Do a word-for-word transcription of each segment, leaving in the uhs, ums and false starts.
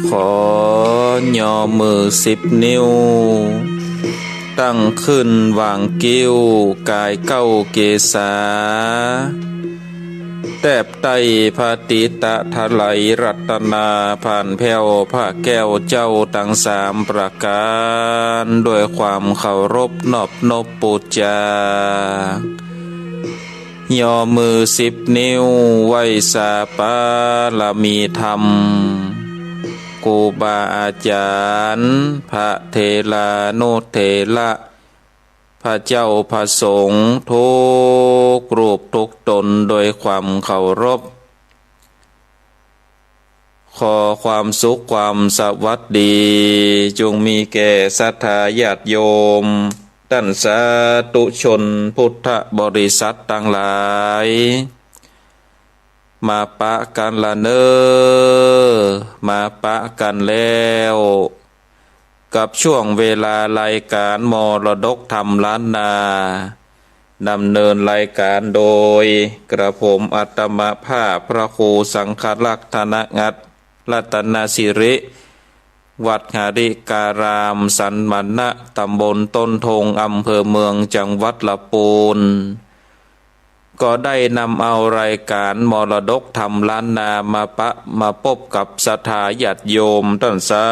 ขอย่อมือสิบนิ้ว ตั้งขึ้นหว่างคิ้ว กายเก้าเกศา แทบใต้พระติตะไตรรัตนา ผ่านแผ้วพระแก้วเจ้าตังสามประก๋าน ด้วยความเคารพนอบนบปู๋จา ย่อมือสิบนิ้วไหว้สาบารมีธรรม ครูบาอาจ๋ารย์ พระเถรานุเถระ พระเจ้าพระสงฆ์ทุกรูปทุกต๋นโดยความเคารพ ขอความสุขความสวัสดี จงมีแก่ศรัทธาญาติโยม ต้านสาธุชนพุทธบริษัทตังหลาย มาปะกั๋นละเน่อ มาปะกั๋นแล้ว กับช่วงเวลารายก๋านมรดกธรรมล้านนา ดำเนินรายก๋านโดยกระผมอาตมาภาพพระครูสังฆรักษ์ ธนงัต รัตนสิริ วัดหริการาม สันมณะ ตำบลต้นทง อำเภอเมือง จังหวัดละปูน ก็ได้นำเอารายก๋านมรดกธรรมล้านนามาปะ มาปบกับศรัทธาญาติโยมต้านสา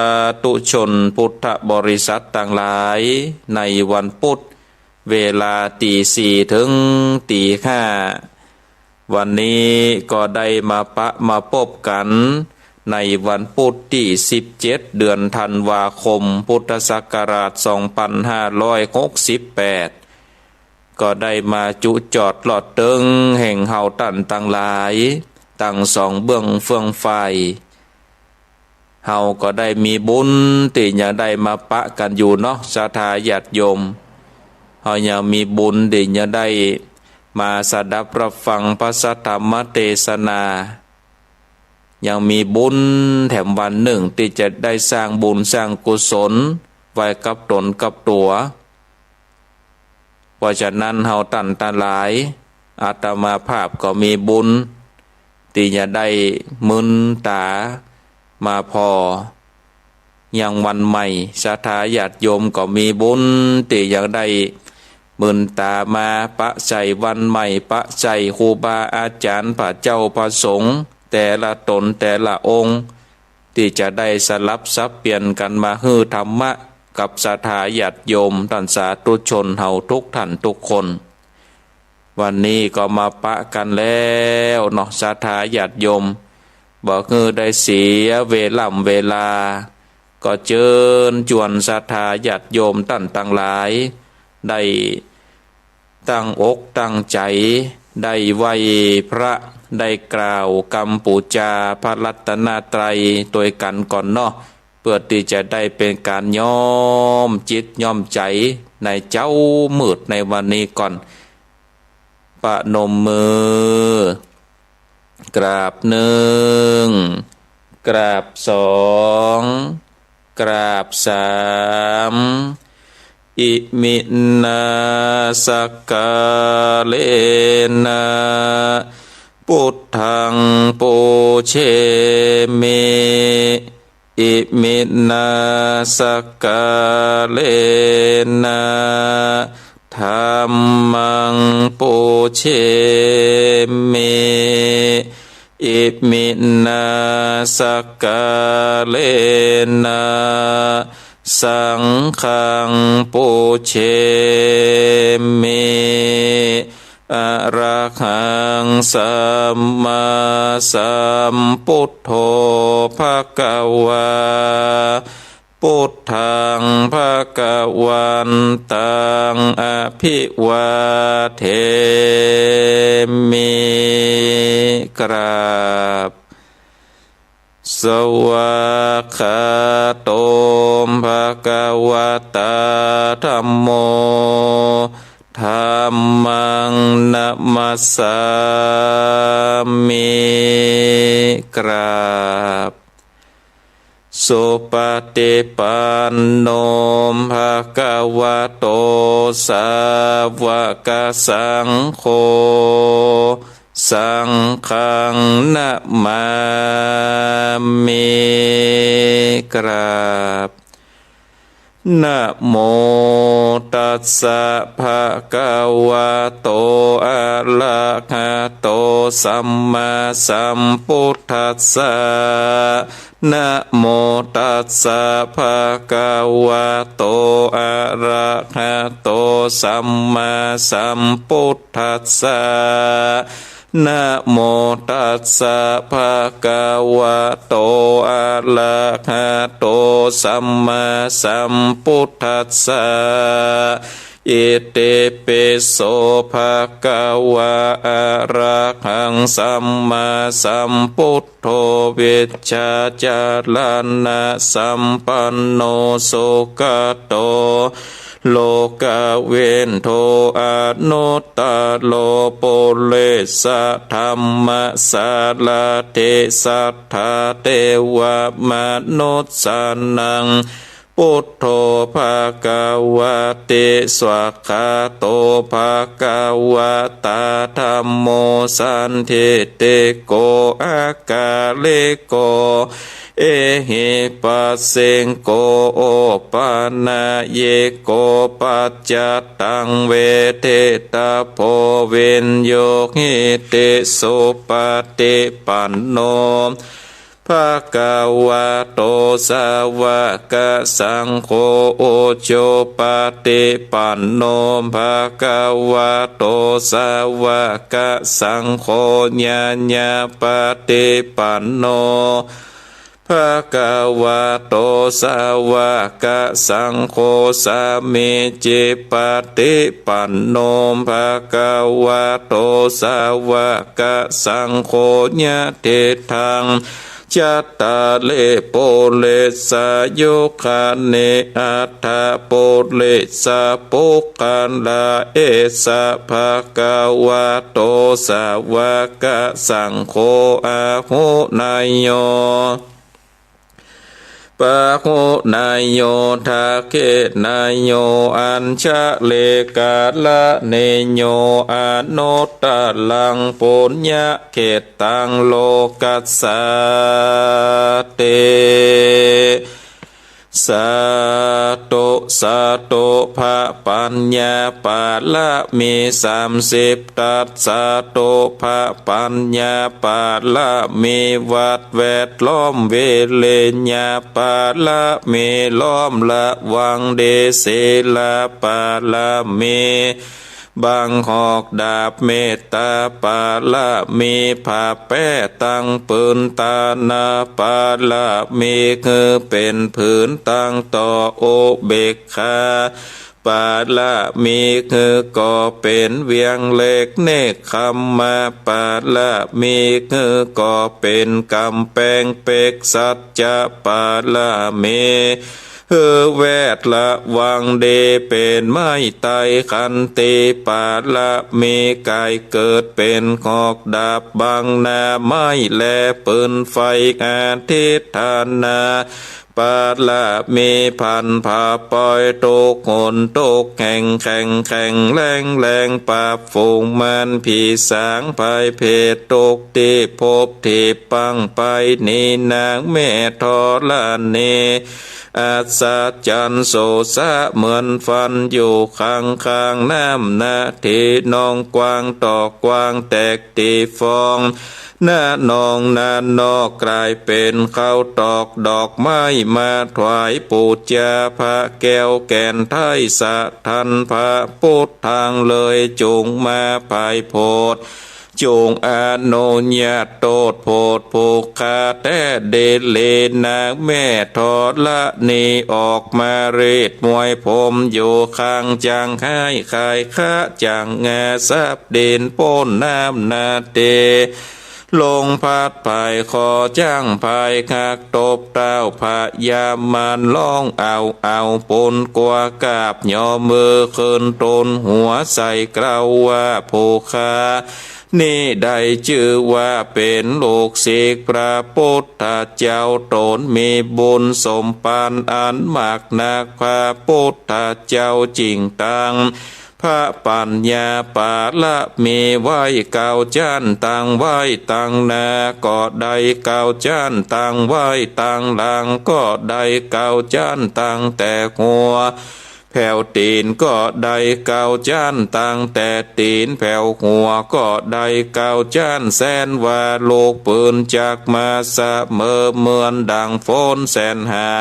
ธุชนพุทธบริษัทตังหลาย ในวันพุธ เวลาตี๋สี่เถิงตี๋ห้า วันนี้ก็ได้มาปะมาปบกั๋น ในวันพุธตี้สิบเจ็ด เดือนธันวาคม พุทธศักราชสองปันห้าร้อยหกสิบแปด ก็ได้มาจุจอดลอดเติ๊งแห่งเฮาต้านตังหลาย ตังสองเบื้องเฟื่องฝ่าย เฮาก็ได้มีบุญตี้ยังได้มาปะกั๋นอยู่เนาะ ศรัทธาญาติโยม เฮายังมีบุญตี้ยังได้มาสดับรับฟังพระสัทธรรมเตสนา ยังมีบุญแถมวันนึ่งตี้จะได้สร้างบุญสร้างกุศลไว้กับต๋นกับตั๋ว เพราะฉะนั้นเฮาต้านตังหลาย อาตมาภาพก็มีบุญตี้จะได้มืนต๋ามาผ่อ ยังวันใหม่ ศรัทธาญาติโยมก็มีบุญตี้ยังได้มืนต๋ามาปะใจ๋วันใหม่ ปะใจ๋ครูบาอาจ๋ารย์ พระเจ้าพระสงฆ์ แต่ละต๋นแต่ละองค์ ตี้จะได้สลับสับเปลี่ยนกั๋นมาหื้อธรรมะกับศรัทธาญาติโยมต้านสาธุชนเฮาทุกท่านทุกคน วันนี้ก็มาปะกั๋นแล้วเนาะ ศรัทธาญาติโยม บ่หื้อได้เสียเวล่ำเวลา ก็เจิญจวนศรัทธาญาติโยมต้านตังหลาย ได้ตั้งอกตั้งใจ๋ ได้ไหว้พระ ได้กล่าวกำปู๋จาพระรัตนตรัยตวยกั๋นก่อนเนาะ เปื้อตี้จะได้เป๋นก๋านย้อมจิตย้อมใจ๋ในเจ๊ามืดในวันนี้ก่อน ประนมมือ กราบนึ่ง กราบสอง กราบสาม อิมินาสักกาเลนะ พุทธังปูเชมิ อิมินาสักกาเลนะ ธัมมังปูเชมิ อิมินาสักกาเลนะ สังฆังปูเชมิ อะระหัง สัมมาสัมพุทโธ ภะคะวา พุทธัง ภะคะวันตัง อะภิวาเทมิ กราบ สวากขาโต ภะคะวะตา ธัมโม ธัมมัง นะมัสสามิ กราบ สุปะฏิปันโน ภะคะวะโต สาวะกะสังโฆ สังฆัง นะมามิ กราบ นะโมตัสสะ ภะคะวะโต อะระหะโต สัมมาสัมพุทธัสสะ นะโมตัสสะ ภะคะวะโต อะระหะโต สัมมาสัมพุทธัสสะ นะโมตัสสะ ภะคะวะโต อะระหะโต สัมมาสัมพุทธัสสะ อิติปิโส ภะคะวา อะระหัง สัมมาสัมพุทโธ วิชชาจารณะสัมปันโน สุขะโต โลกะวิทู อนุตตะโร ปุริสะธัมมะสารถิ สัทธาเทวะมนุสสานัง พุทโธ ภะคะวะติ สวากขาโต ภะคะวะตา ธัมโม สันทิฏฐิโก อะกาลิโก เอหิปัสสิโก โอปะนัยยิโก ปัจจัตตัง เวทิตาโภ วินยูหิติ สุปะฏิปันโน ภะคะวะโต สาวะกะสังโฆ อุจุปะฏิปันโน ภะคะวะโต สาวะกะสังโฆ ญาณะปะฏิปันโน ภะคะวะโต สาวะกะสังโฆ สามีจิปะฏิปันโน ภะคะวะโต สาวะกะสังโฆ ยะทิฏฐัง จัตตาริ ปุริสายุคานิ อัฏฐะปุริสะปุคคละ เอสะ ภะคะวะโต สาวะกะสังโฆ อาหุเนยโย ปะหุเนยโย ทักขิเนยโย อัญชะลีกะระณีโย อนุตตะรัง ปุญญะเขตตัง โลกัสสาติ สาธุ สาธุ พระปัญญาปารมีสามสิบทัศ สาธุ พระปัญญาปารมี วัดแวดล้อม วิริยะปารมี ล้อมระวังดี ศีลปารมี บังหอกดาบ เมตตาปารมี ผ้าแป้ตังปืน ตานาปารมี คือเป๋นผืนตังต่อ อุเบกขาปารมี คือก่อเป๋นเวียงเหล็ก เนกขัมมะปารมี คือก่อเป๋นก๋ำแปงเปก สัจจะปารมี คือแวดระวังดี เป๋นไม้ไตร ขันติปารมี ก๋ายเกิดเป๋นหอกดาบ บังหน้าไม้และปืนไฟ อธิฏฐานาปารมี พันผ้าปอยทุกหนทุกแห่ง แข็งแข็งแรงแรง ปราบฝูงมารผีสางภัยเภท ทุกตี้พบตี้ปางไป หนีนางแม่ธรณี อัศจรรย์โสสะเหมือนฟัน อยู่ข้างข้างน้ำนาที นองกว้างตอกกว้าง แตกตี้ฟอง ณ หนองนานอก กลายเป๋นข้าวตอกดอกไม้มาถวายปู๋จา พระแก้วแก่นไทยสะธัน พระปุทธังเลยจุ่งมาไพร่โผด จุ่งอนุญาตโตษโผดผู้ข้าแต๊ เดเลนางแม่ธรณี ออกมาเรศมวยผมอยู่ข้าง จั่งฮ้ายขายค้า จั่งงาทรัพย์ดินป๊นน้ำนาเต ลงพัดไพร่ขอจั้งไพร่หักตบเต๊า พญามารร้องเอา เอาปูนกัวกราบ ยอมือขึ้นตูนหัวใส่เกล้าว่า ผู้ข้านี้ได้จื้อว่าเป๋นลูกศิษย์พระปุทธเจ้า ตนมีบุญสมภารอันมากนัก พระปุทธเจ้าจิ่งตั้ง พระปัญญาปารมีไว้เก้าจั้น ตั้งไว้ตังหน้าก็ได้เก้าจั้น ตั้งไว้ตังหลังก็ได้เก้าจั้น ตั้งแต่หัวแผวตี๋นก็ได้เก้าจั้น ตั้งแต่ตี๋นแผวหัวก็ได้เก้าจั้น แสนว่าลูกปืนจักมาเสมอ เหมือนดั่งฝนแสนหา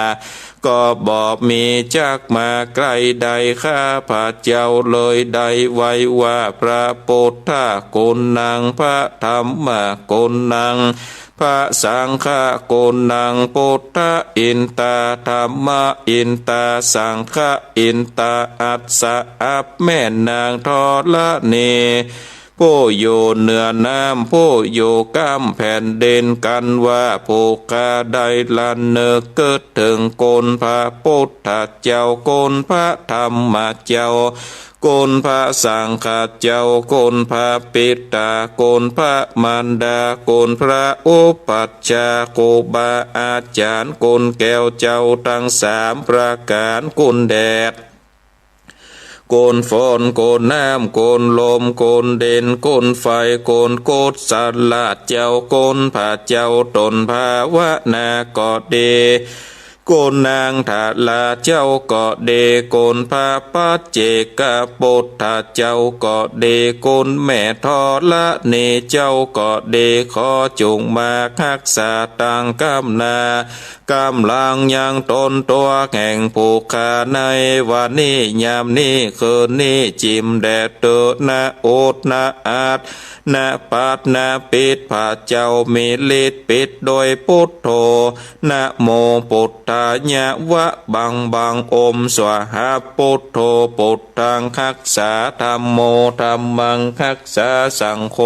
ก็บ่มีจักมาใก้ได้ ข้าพเจ้าเลยได้ไหว้ว่า พระปุทธะกุณัง พระธัมมะกุณัง พระสังฆะกุณัง พุทธะอินตา ธัมมะอินตา สังฆะอินตา อัสสะ อับแม่นางธรณี ผู้อยู่เหนือน้ำ ผู้อยู่ก้ำแผ่นดิน กันว่าผู้ข้าได้ระนึกกึ๊ดเถิงคุณพระปุทธเจ้า คุณพระธัมมะเจ้า คุณพระสังฆะเจ้า คุณพระปิตา คุณพระมารดา คุณพระอุปัชฌาย์ ครูบาอาจ๋ารย์ คุณแก้วเจ้าตังสามประก๋าน คุณแดด คุณฝน คุณน้ำ คุณลม คุณดิน คุณไฟ คุณกุศลเจ้า คุณพระเจ้าต๋นภาวนาก็ดี คุณนางธาราเจ้าก็ดี คุณพระปัจเจกปุทธะเจ้าก็ดี คุณแม่ธรณีเจ้าก็ดี ขอจุ่งมาฮักษาตังก้ำหน้า ก้ำหลังยังต๋นตั๋วแห่งผู้ข้าในวันนี้ ยามนี้ คืนนี้ จิ่มแด่เต๊อะ นะโอทนะอาทนะปัดนะปิด พระเจ้ามีฤทธิ์ปิดโดยปุทโธ นะโมปุทธายะ วะบังบัง โอมสวาหา ปุทโธ ปุทธังฮักษา ธัมโม ธัมมังฮักษา สังโฆ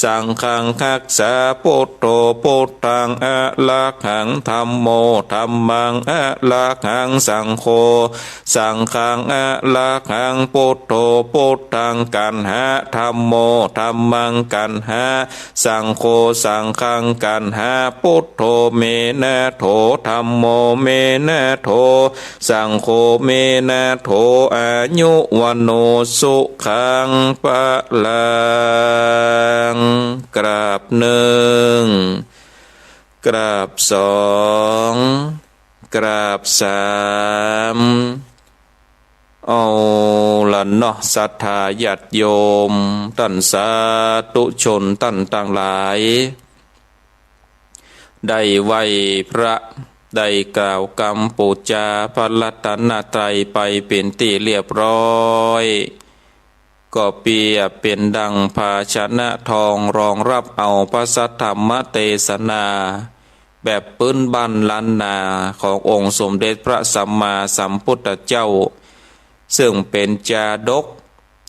สังฆังฮักษา ปุทโธ พุทธังอะระหัง ธัมโม ธัมมังอะระหัง สังโฆ สังฆังอะระหัง ปุทโธ พุทธังกัณหะ ธัมโม ธัมมังกัณหะ สังโฆ สังฆังกัณหะ ปุทโธ เมนะโถ ธัมโม เมนะโถ สังโฆ เมนะโถ อายุ วัณโณ สุขัง พลัง กราบนึ่ง กราบสอง กราบสาม เอาละเนาะ ศรัทธาญาติโยม ต้านสาธุชนต้านตังหลาย ได้ไหว้พระ ได้กล่าวกำปู๋จาพระรัตนตรัยไปเป๋นตี้เรียบร้อย ก็เปรียบเป๋นดั่งภาชนะทองรองรับเอาพระสัทธรรมเตสนา แบบปื๊นบ้านล้านนาขององค์สมเด็จพระสัมมาสัมพุทธเจ้า ซึ่งเป๋นจาดก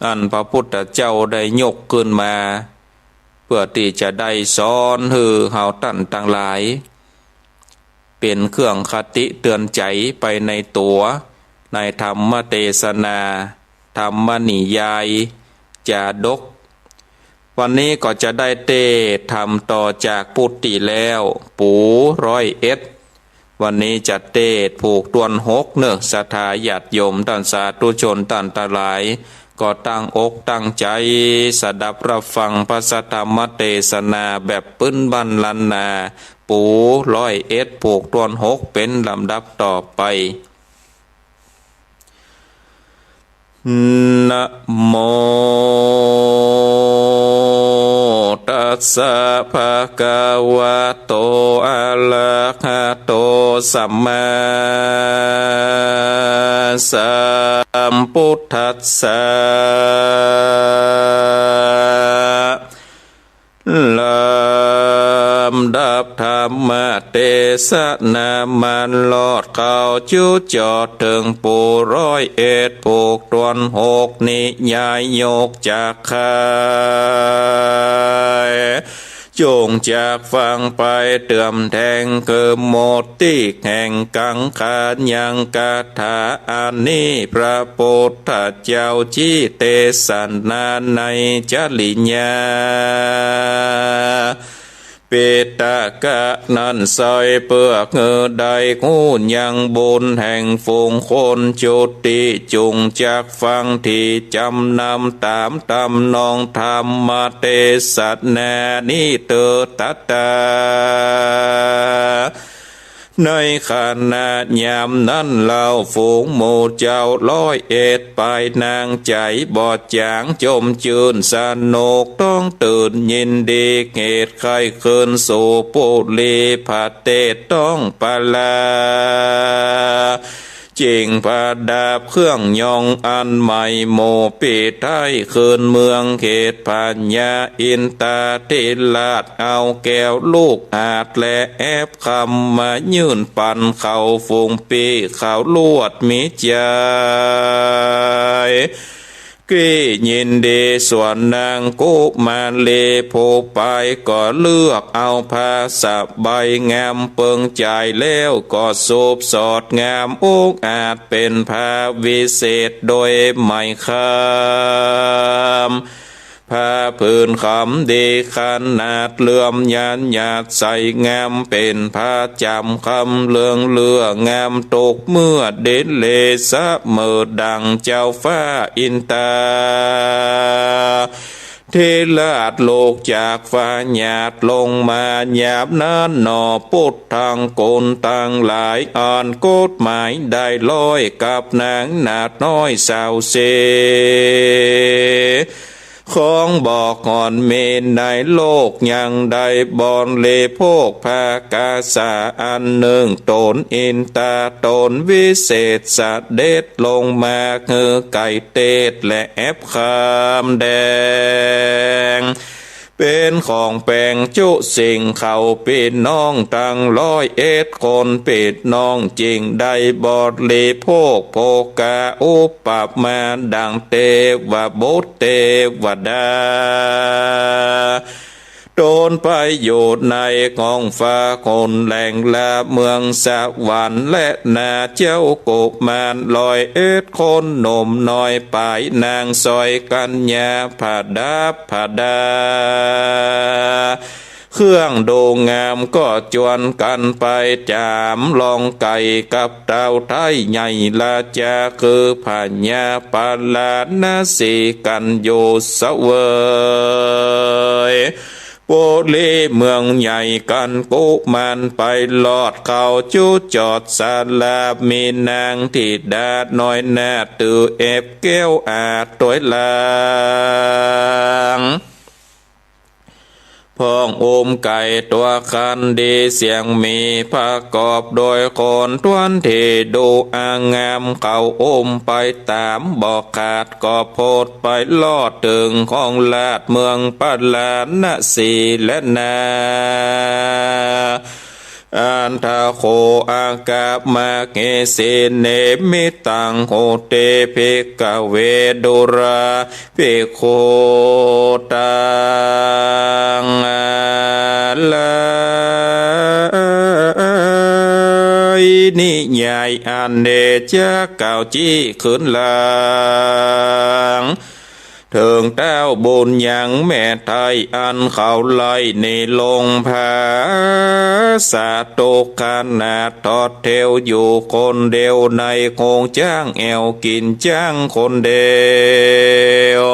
อันพระพุทธเจ้าได้ยกขึ้นมา เปื้อตี้จะได้สอนหื้อเฮาต้านตังหลาย เป๋นเครื่องคติเตือนใจ๋ไปในตั๋ว ในธรรมเตสนา ธรรมนิยาย จาดก วันนี้ก็จะได้เตสน์ธรรมต่อจากปุตตี้แล้ว ปู๋ร้อยเอ็ด วันนี้จะเตสน์ผูกถ้วนหกเนาะ ศรัทธาญาติโยมต้านสาธุชนต้านตังหลาย ก็ตั้งอกตั้งใจ๋สดับฮับฟังพระสัทธรรมเตสนาแบบปื๊นบ้านล้านนา ปู๋ร้อยเอ็ด ผูกถ้วนหก เป๋นลำดับต่อไป นะโม ตัสสะ ภะคะวะโต อะระหะโต สัมมาสัมพุทธัสสะ ลำดับธรรมเตสนา มันลอดเข้าจุดจอดเถิงปูร้อยเอ็ด ผูกถ้วนหก นิยายยกจักขาย จงจักฟังไปเติมแทง คือหมดตี้แห่งกังขายังคาถาอันนี้ พระพุทธเจ้าจิเตสนาในจริยา ปิฎกะนั้นไส้ เปื้อหื้อได้ฮู้ยังบุญแห่งฝูงคนจุติ จุงจักฟังตี้จำนำต๋ามตำนองธรรมเตสนานี้เตอ ตัตตา ในขณะยามนั้นเล่า ฝูงหมู่เจ้าร้อยเอ็ด ไปนางใจ๋บอดจ๋าง จมจื้นสนุก ต้องตื่นยินดี เหตุใค่ขึ้นสู่ปุรีประเทศ ต้องประลา จิ่งประดับเครื่องยองอันใหม่ หมู่ปี้ไทยคืนเมือง เขตพญาอินทาธิราช เอาแก้วลูกอาดและแอบคำ มายื่นปันเขา ฝูงปี้เขาลวดมีใจ๋ กรี๊ดยินดี ส่วนนางกุมารีผู้ไปก็เลือกเอาผ้าสะใบงามเปิงใจ๋แล้ว ก็สูบสอดงามองอาจ เป๋นผ้าวิเศษโดยไหมคำ ผ้าผืนขำดีขนาด เหลื่อมหยาดหยาดใสงาม เป๋นผ้าจ๋ำคำเลืองเลืองาม ตกเมื่อเดชเลสะเมอดั่งเจ้าฟ้าอินทา ธิราชลูกจากฟ้าหยาดลงมา ยามนั้นหนอ ปุทธัง คนตังหลาย อันกฎหมายได้ร้อยกับนางนาฏน้อยสาวเส ของบ่ห่อนมีในโลก ยังได้บริโภคผ้ากาสาอันนึ่ง ต๋นอินทาต๋นวิเศษเสด็จลงมา หื้อไก่เตศและแอบคำแดง เป๋นของแป๋งจุสิ่ง เขาปี้น้องตังร้อยเอ็ดคน ปี้น้องจิ่งได้บริโภคโภคา อุปมาดั่งเตวบุตรเตวดา ต๋นไปอยู่ในห้องฟ้า คนแหล่งละเมืองสวรรค์ และนาเจ้ากุมารร้อยเอ็ดคน หนุ่มน้อยป๋ายนางสร้อยกัญญาประดับประดา เครื่องดูงามก็จวนกั๋นไป จ๋ามลองไก่กับเต้าไท้ใหญ่ราชา คือพญาปาราณสีกั๋นอยู่เสวย ปุรีเมืองใหญ่กั๋น กุมารไปลอดเข้าจุดจอดศาลา มีนางธิดาน้อยนาฏ ถือแอบแก้วอาดตวยหลัง พองอุ้มไก่ตั๋วคันดีเสียงมี ประกอบโดยคนถ้วนตี้ดูอางาม เขาอุ้มไปต๋ามบ่ขาด ก็โผดไปลอดเถิงของราชเมืองปาราณสีและนา อันทะโข อากามาเกเส เนมิตัง โหติ ภิกขเว ดูรา ภิกขุ ตังหลาย นิยายอันเนจักกล่าวจี้คืนหลัง เถิงเต้าบุญยังแม่ไท้ อันเขาไล่หนีลงผา สาทุกข์ขนาด ทอดเตียวอยู่คนเดียว ในโขงจ๊างแอ่วกิ๋นจ๊างคนเดียว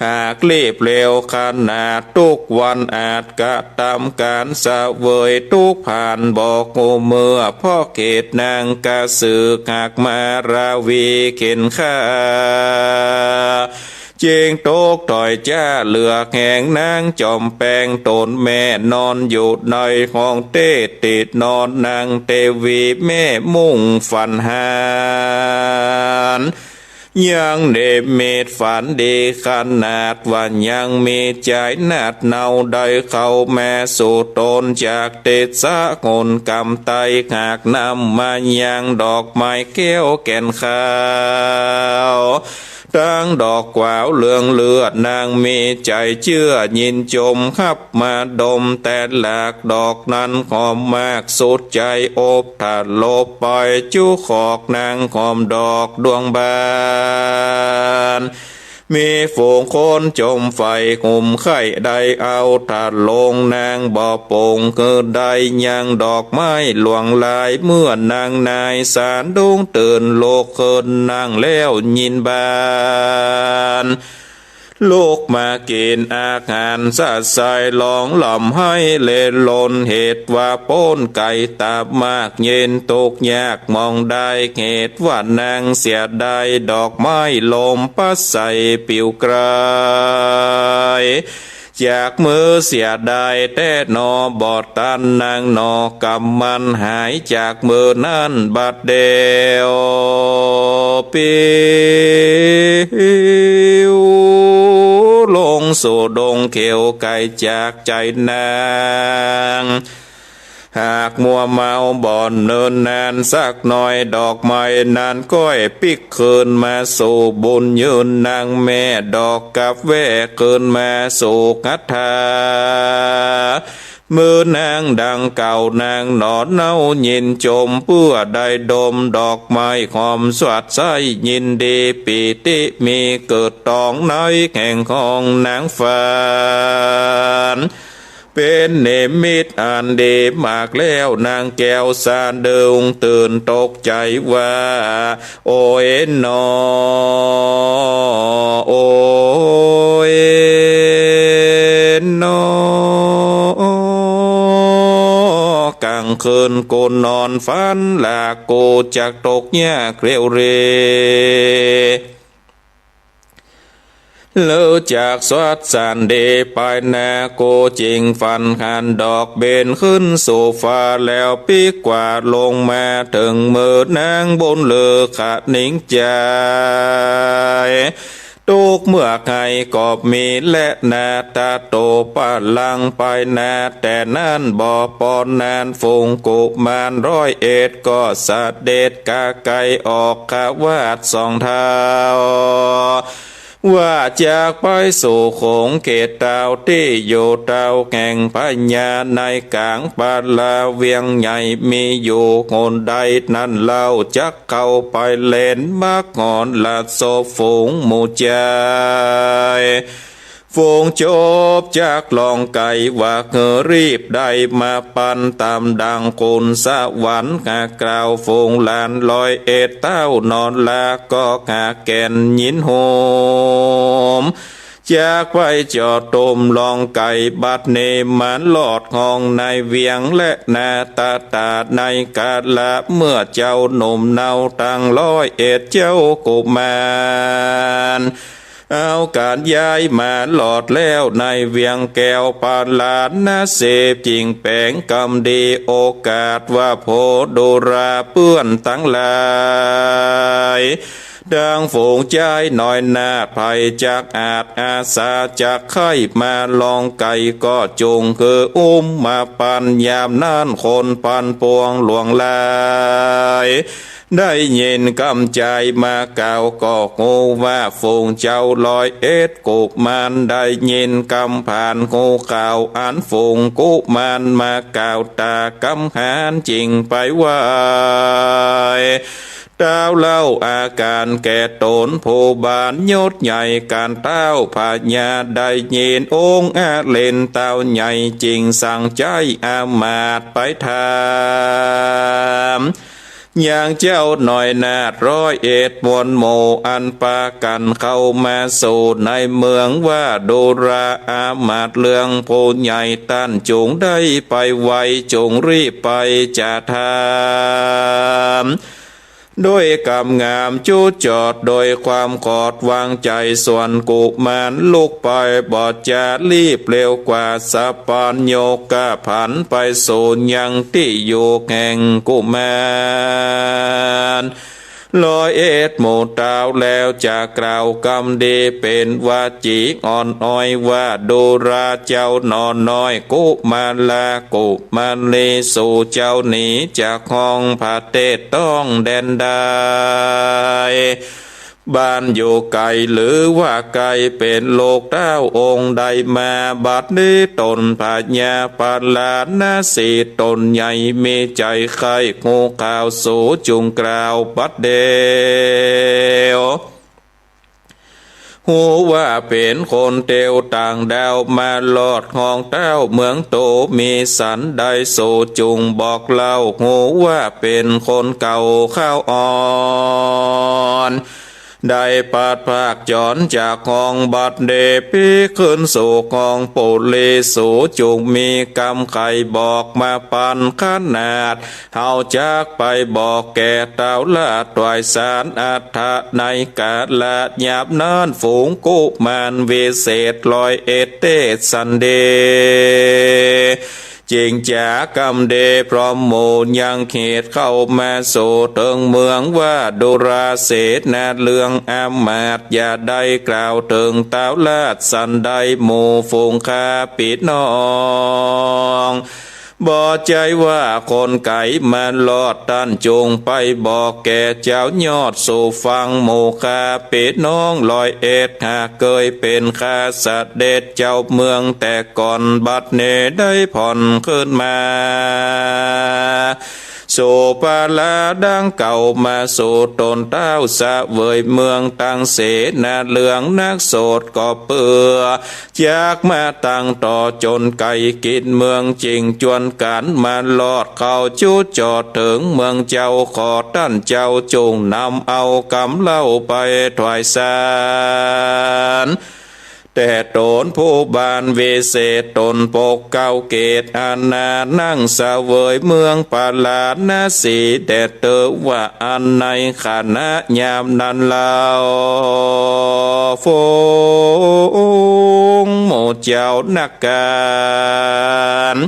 หากรีบเร็วขนาด ทุกวันอาจกระทำก๋านเสวยทุกข์ ผ่านบ่ฮู้เมื่อ เพราะเขตนางกระสือ หากมาราวีเข็นฆ่า จึงตกถ้อยจ๊าเหลือแหง นางจอมแปงต๋นแม่นอนอยู่ในห้องเต๊ะ ตี้นอนนางเตวีแม่มุ่งฝันหาน ยังนิมิตฝันดีขนาดว่ายังมีใจ๋หนาดเนาได้เข้ามาสู่ต๋นจากติดสะหนกำไต หากนำมายังดอกไม้แก้วแก่นขาว ตึงดอกกวาวเหลืองเลือด นางมีใจ๋เจื้อยินจม ฮับมาดมแต่หลากดอกนั้นหอมมากสุดใจ๋ อบถลบไปจุขอกนางหอมดอกดวงบาน มีฝูงคนจมใฝ่ห่มไข้ ได้เอาถลงนางบ่ปง คือได้ยังดอกไม้หลวงหลาย เมื่อนางนายสะดุ้งตื่นลุกขึ้นนั่งแล้วยินบาน ลุกมากิ๋นอาหารสะใส ลองลำไห้เล่นลน เหตุว่าป๊นไก๋ตามาก เย็นตกยากมองได้ เหตุว่านางเสียดายดอกไม้ลมพัดใสปิวไกลจากมือ เสียดายแต๊หนอ บ่ตันนางหนอ กำมันหายจากมือนั้นบัดเดียว ปิวลงสู่ดงเขียวไก๋จากใจ๋นาง หากมัวเมาบ่เนินนานสักหน่อย ดอกไม้นั้นก้อยปิ๊กคืนมาสู่บุญยืน นางแม่ดอกกับแว่คืนมาสู่กัตถา มือนางดังเก่านางหนอเนายินจม เปื้อได้ดมดอกไม้หอมสวัสดิ์ใส ยินดีปีติมีเกิดตองในแห่งห้องนางฝัน เป๋นนิมิตอันดีมากแล้ว นางแก้วสะดุ้งตื่นตกใจ๋ว่า โอยหนอ โอยหนอ กลางคืนกูนอนฝันละ กูจักตกยากเร็วเร่ เลิกจากสวัสดิ์สันดีไปนา กูจึงฝันหันดอกบินขึ้นสู่ฟ้า แล้วปิ๊กกวาดลงมาเถิงมือนางบุญเลิศขะนิงใจ๋ ตกเมือกไห้ก็มีแลนา ตะโตปะลังไปนา แต่นั้นบ่ปอนนาน ฝูงกุมารร้อยเอ็ดก็เสด็จกาไก๋ออกคาวาสสองเท้า ว่าจักไปสู่โขงเขตเต้า ตี้อยู่เต้าแห่งพญา ในก๋างปาลาเวียงใหญ่มีอยู่หนใด นั้นเล่าจักเข้าไปเล่น มักหอนละสบฝูงหมู่ใจ๋ ฝูงจบจากลองไก๋ ว่าหื้อรีบได้มาปัน ต๋ามดังคุณสวรรค์หากกล่าว ฝูงหลานร้อยเอ็ดเต้านอนลา ก็หาแก่นยินโฮม จักไปเจาะตมลองไก๋ บัดนี้มารอดห้องในเวียงแลนา ตะตาดในกาละเมื่อเจ้าหนุ่มเนาตังร้อยเอ็ดเจ้ากุมาร เอาก๋านย้ายมารอดแล้วในเวียงแก้วพาราณสี จึงแป๋งกำดีโอกาสว่า โผดูราเปื้อนตังหลาย ตังฝูงใจ๊น้อยนาฏ ใผจักอาจอาสาจักใค่มาลองไก๋ ก็จุ่งหื้ออุ้มมาปัน ยามนั้นคนพันปวงหลวงหลาย ได้ยินกำใจ๊มากล่าว ก็ฮู้ว่าฝูงเจ้าร้อยเอ็ดกุมาร ได้ยินกำผ่านฮูข่าว อันฝูงกุมารมากล่าวต๋ากำหาน จึงไปไหว้ ต้าวเล่าอาก๋านแก่ต๋น ผู้บานยศใหญ่ก๋านเต้าพญา ได้ยินองค์อเล็นเต้าใหญ่ จึงสั่งใจ๊อามาตย์ไปถาม ยังเจ้าน้อยนาฏร้อยเอ็ดมวลหมู่ อันปากั๋นเข้ามาสู่ในเมืองว่า ดูราอามาตย์เรื่องผู้ใหญ่ ต้านจุ่งได้ไปไว จุ่งรีบไปจะถาม ด้วยกำงามจุจอด โดยความขอดวางใจ๋ ส่วนกุมารลุกไป บ่จะรีบเร็วกว่า สัพพัญญูกะผันไปสู่ยังตี้อยู่แห่งกุมาร ร้อยเอ็ดหมู่เต้า แล้วจะกล่าวกำดี เป๋นวจีอ่อนอ้อยว่า ดูราเจ้าหน่อน้อย กุมาร กุมารี สูเจ้าหนีจากห้องผะเต๊ดต้องแดนใด บ้านอยู่ไก๋หรือว่าใก้ เป๋นลูกเต้าองค์ใดมา บัดนี้ต๋นพญาปาราณสีต๋นใหญ่ มีใจ๋ใค่ฮู้ข่าว สูจุ่งกล่าวบัดเดี๋ยว ฮู้ว่าเป๋นคนเตียวต่างด้าว มารอดห้องเต้าเมืองโต มีสันใด สูจุ่งบอกเล่า ฮู้ว่าเป๋นคนเก่าคราวอ่อน ได้ปราศจากจ๋อนจากห้อง บัดเดี๋ยวปี้ขึ้นสู่ห้องปุรี สูจุ่งมีกำใค่บอกมาปันขนาด เฮาจักไปบอกแก่เต้าราชถวายสาร อัตถะ ในกาละยามนั้น ฝูงกุมารวิเศษร้อยเอ็ดเต๊สันเด จึงจ๋ากำเดพร้อมหมู่ยังเขตเข้ามาสู่เถิงเมืองว่า ดูราเสนาเรือง อามาตย์อย่าได้กล่าวเถิงเต้าราชสันใด หมู่ฝูงข้าปี้น้อง บ่ใจ้ว่าคนไก๋มารอด ต้านจุ่งไปบอกแก่เจ้ายอดสู่ฟัง หมู่ข้าปี้น้องร้อยเอ็ด หากเกยเป๋นข้าเสด็จเจ้าเมืองแต่ก่อน บัดนี้ได้ผ่อนคืนมา สู่ปาราดังเก่า มาสู่ต๋นเต้าเสวยเมือง ตังเสนาเรืองนักโสดก็เปื้อ จักมาตั้งต่อจ๋นไก๋กิ๋นเมือง จึงจวนกั๋นมารอดเข้าจุจอดเถิงเมืองเจ้า ขอต้านเจ้าจุ่งนำเอากำเล่าไปถวายสาร แต่ต๋นผู้บานวิเศษต๋นปกเกล้าเกศอาณา นั่งเสวยเมืองปาราณสี แด่เต๊อะว่าอั้น ในขณะยามนั้นเล่า ฝูงหมู่เจ้านักก๋าน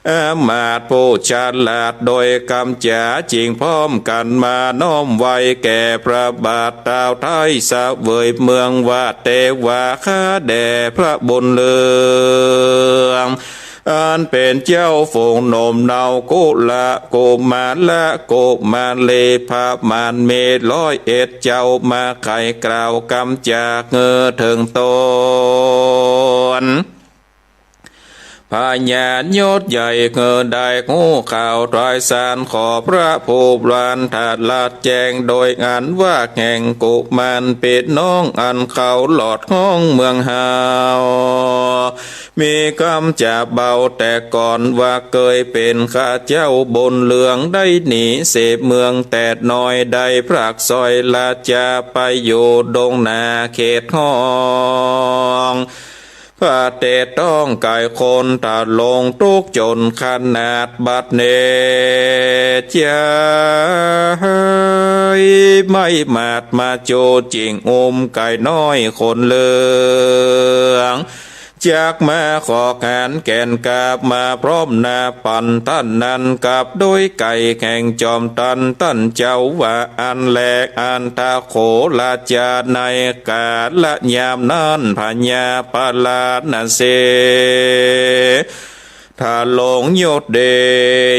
อามาตย์ผู้ฉลาดโดยกำจ๋า จึงพร้อมกั๋นมาน้อมไหว้แก่พระบาทเต้าไท้เสวยเมืองว่า เตวาข้าแด่พระบุญเรือง อันเป๋นเจ้าฝูงหนุ่มเนากุละกุมารและกุมารี พระมารมีร้อยเอ็ดเจ้ามาไขกล่าวกำจ๋าเงอเถิงต๋น พญายศใหญ่เงอได้ฮู้ข่าวถวายสาร ขอพระผู้บานตรัสแจ้ง โดยอันว่าแห่งกุมารปี้น้อง อันเข้ารอดห้องเมืองเฮา มีกำจ๋าเบาแต่ก่อนว่า เกยเป๋นข้าเจ้าบุญเรือง ได้หนีเสเมืองแต่น้อย ได้พรากสร้อยราจาไปอยู่ดงนาเขตห้อง พระเต๊ต้องไก๋คนตะลงทุกข์จนขนาด บัดนี้ใจ๊ไม้มาดมาจู จึงอุ้มไก๋น้อยขนเหลือง จักมาขอขานแก่นกาบมาพร้อมหน้าปันต้านนั้น กับโดยไก๋แห่งจอมต้านต้านเจ้าว่าอั้นแล อันทโขราจาในกาละยามนั้น พญาปาราณสี ทะลงยศเด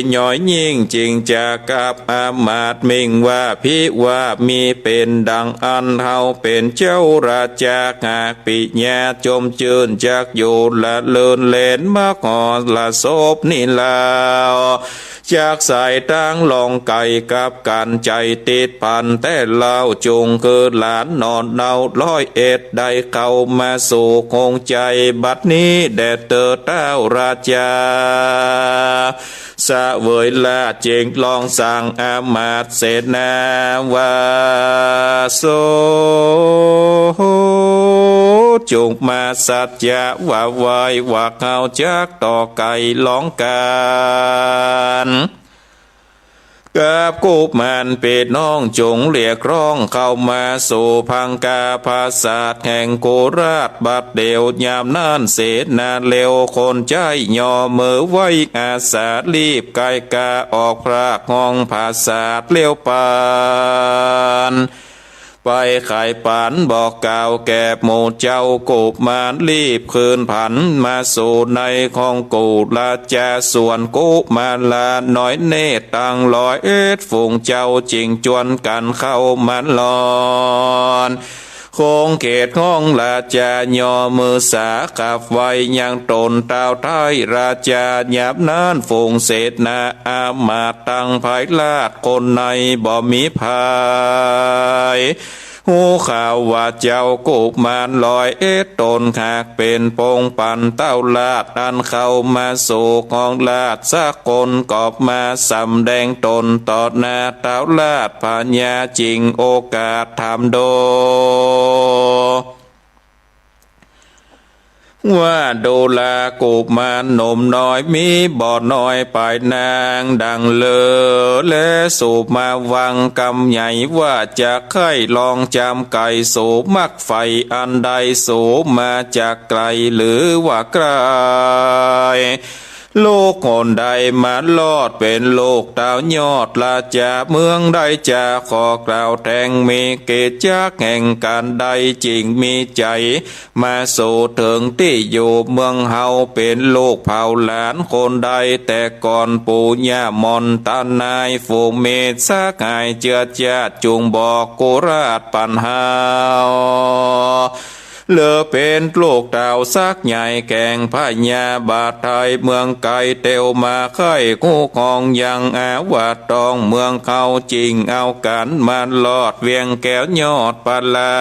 ชย่อยยิ่ง จึงจ๋ากับอามาตย์มิ่งว่า ภิวา มีเป๋นดังอั้น เฮาเป๋นเจ้าราจาหากปิยาจมจื้น จักอยู่ละเลินเล่นมหรสพนี้แล้ว จักสายตางลองไก๋กับกั๋น ใจ๋ติดพันแต่เล่า จุ่งคือหลานหน่อเนาร้อยเอ็ด ได้เข้ามาสู่คงใจ๋ บัดนี้แด่เต๊อะเต้าราจาเสวยราช จึงลองสั่งอามาตย์เสนาว่า สูจุ่งมาสัจจะว่าไว้ ว่าเฮาจักต่อไก๋ลองกั๋น กับกุมารปี้น้องจงเรียกร้องเข้ามาสู่พังคาปราสาทแห่งโคราชบัดเดี๋ยวยามนั้นเสนาเร็วคนใจ๊ย่อมือไหว้อาสารีบไกกาออกพรากห้องปราสาทเร็วปาน ไปไขปันบอกกล่าวแก่หมู่เจ้ากุมารรีบคืนผันมาสู่ในของกุราชาส่วนกุมาราน้อยเนตรตังร้อยเอ็ดฝูงเจ้าจึงจวนกั๋นเข้ามารอด คงเขตของราชาย่อมือสาขับไหว้ยังต๋นเต้าไท้ราชายามนั้นฝูงเสนาอามาตย์ตังภายราชคนในบ่มีภัย ฮู้ข่าวว่าเจ้ากุมารร้อยเอ็ดต๋นหากเป๋นปงปันเต้าราชอันเข้ามาสู่ของราชสักคนก็มาสำแดงต๋นต่อหน้าเต้าราชพญาจึงโอกาสถามดู ว่าดูรากุมารหนุ่มน้อยมีบ่น้อยปายนางดังเลิศ และสูมาวังกำใหญ่ว่าจะใค่ลองจำไก๋สูมักใฝ่อันใดสูมาจากไก๋หรือว่าใก้ ลูกคนใดมารอดเป๋นลูกเต้ายอดราชาเมืองใดจะขอกล่าวแตงมีกิจจักแห่งก๋านใดจึงมีใจ๋มาสู่เถิงตี้อยู่เมืองเฮาเป๋นลูกเผ่าหลานคนใดแต่ก่อนปู่ย่าหม่อนตานายฝูงมิตรสหายเจื้อจาติจุ่งบอกกุราชปันเฮา เหลือเป๋นลูกเต้าสักใหญ่แก่งพญาบาทไทยเมืองไก๋เตียวมาใค่กู้ครองยังอาวาตองเมืองเฮาจึงเอาก๋านมารอดเวียงแก้วยอดปลา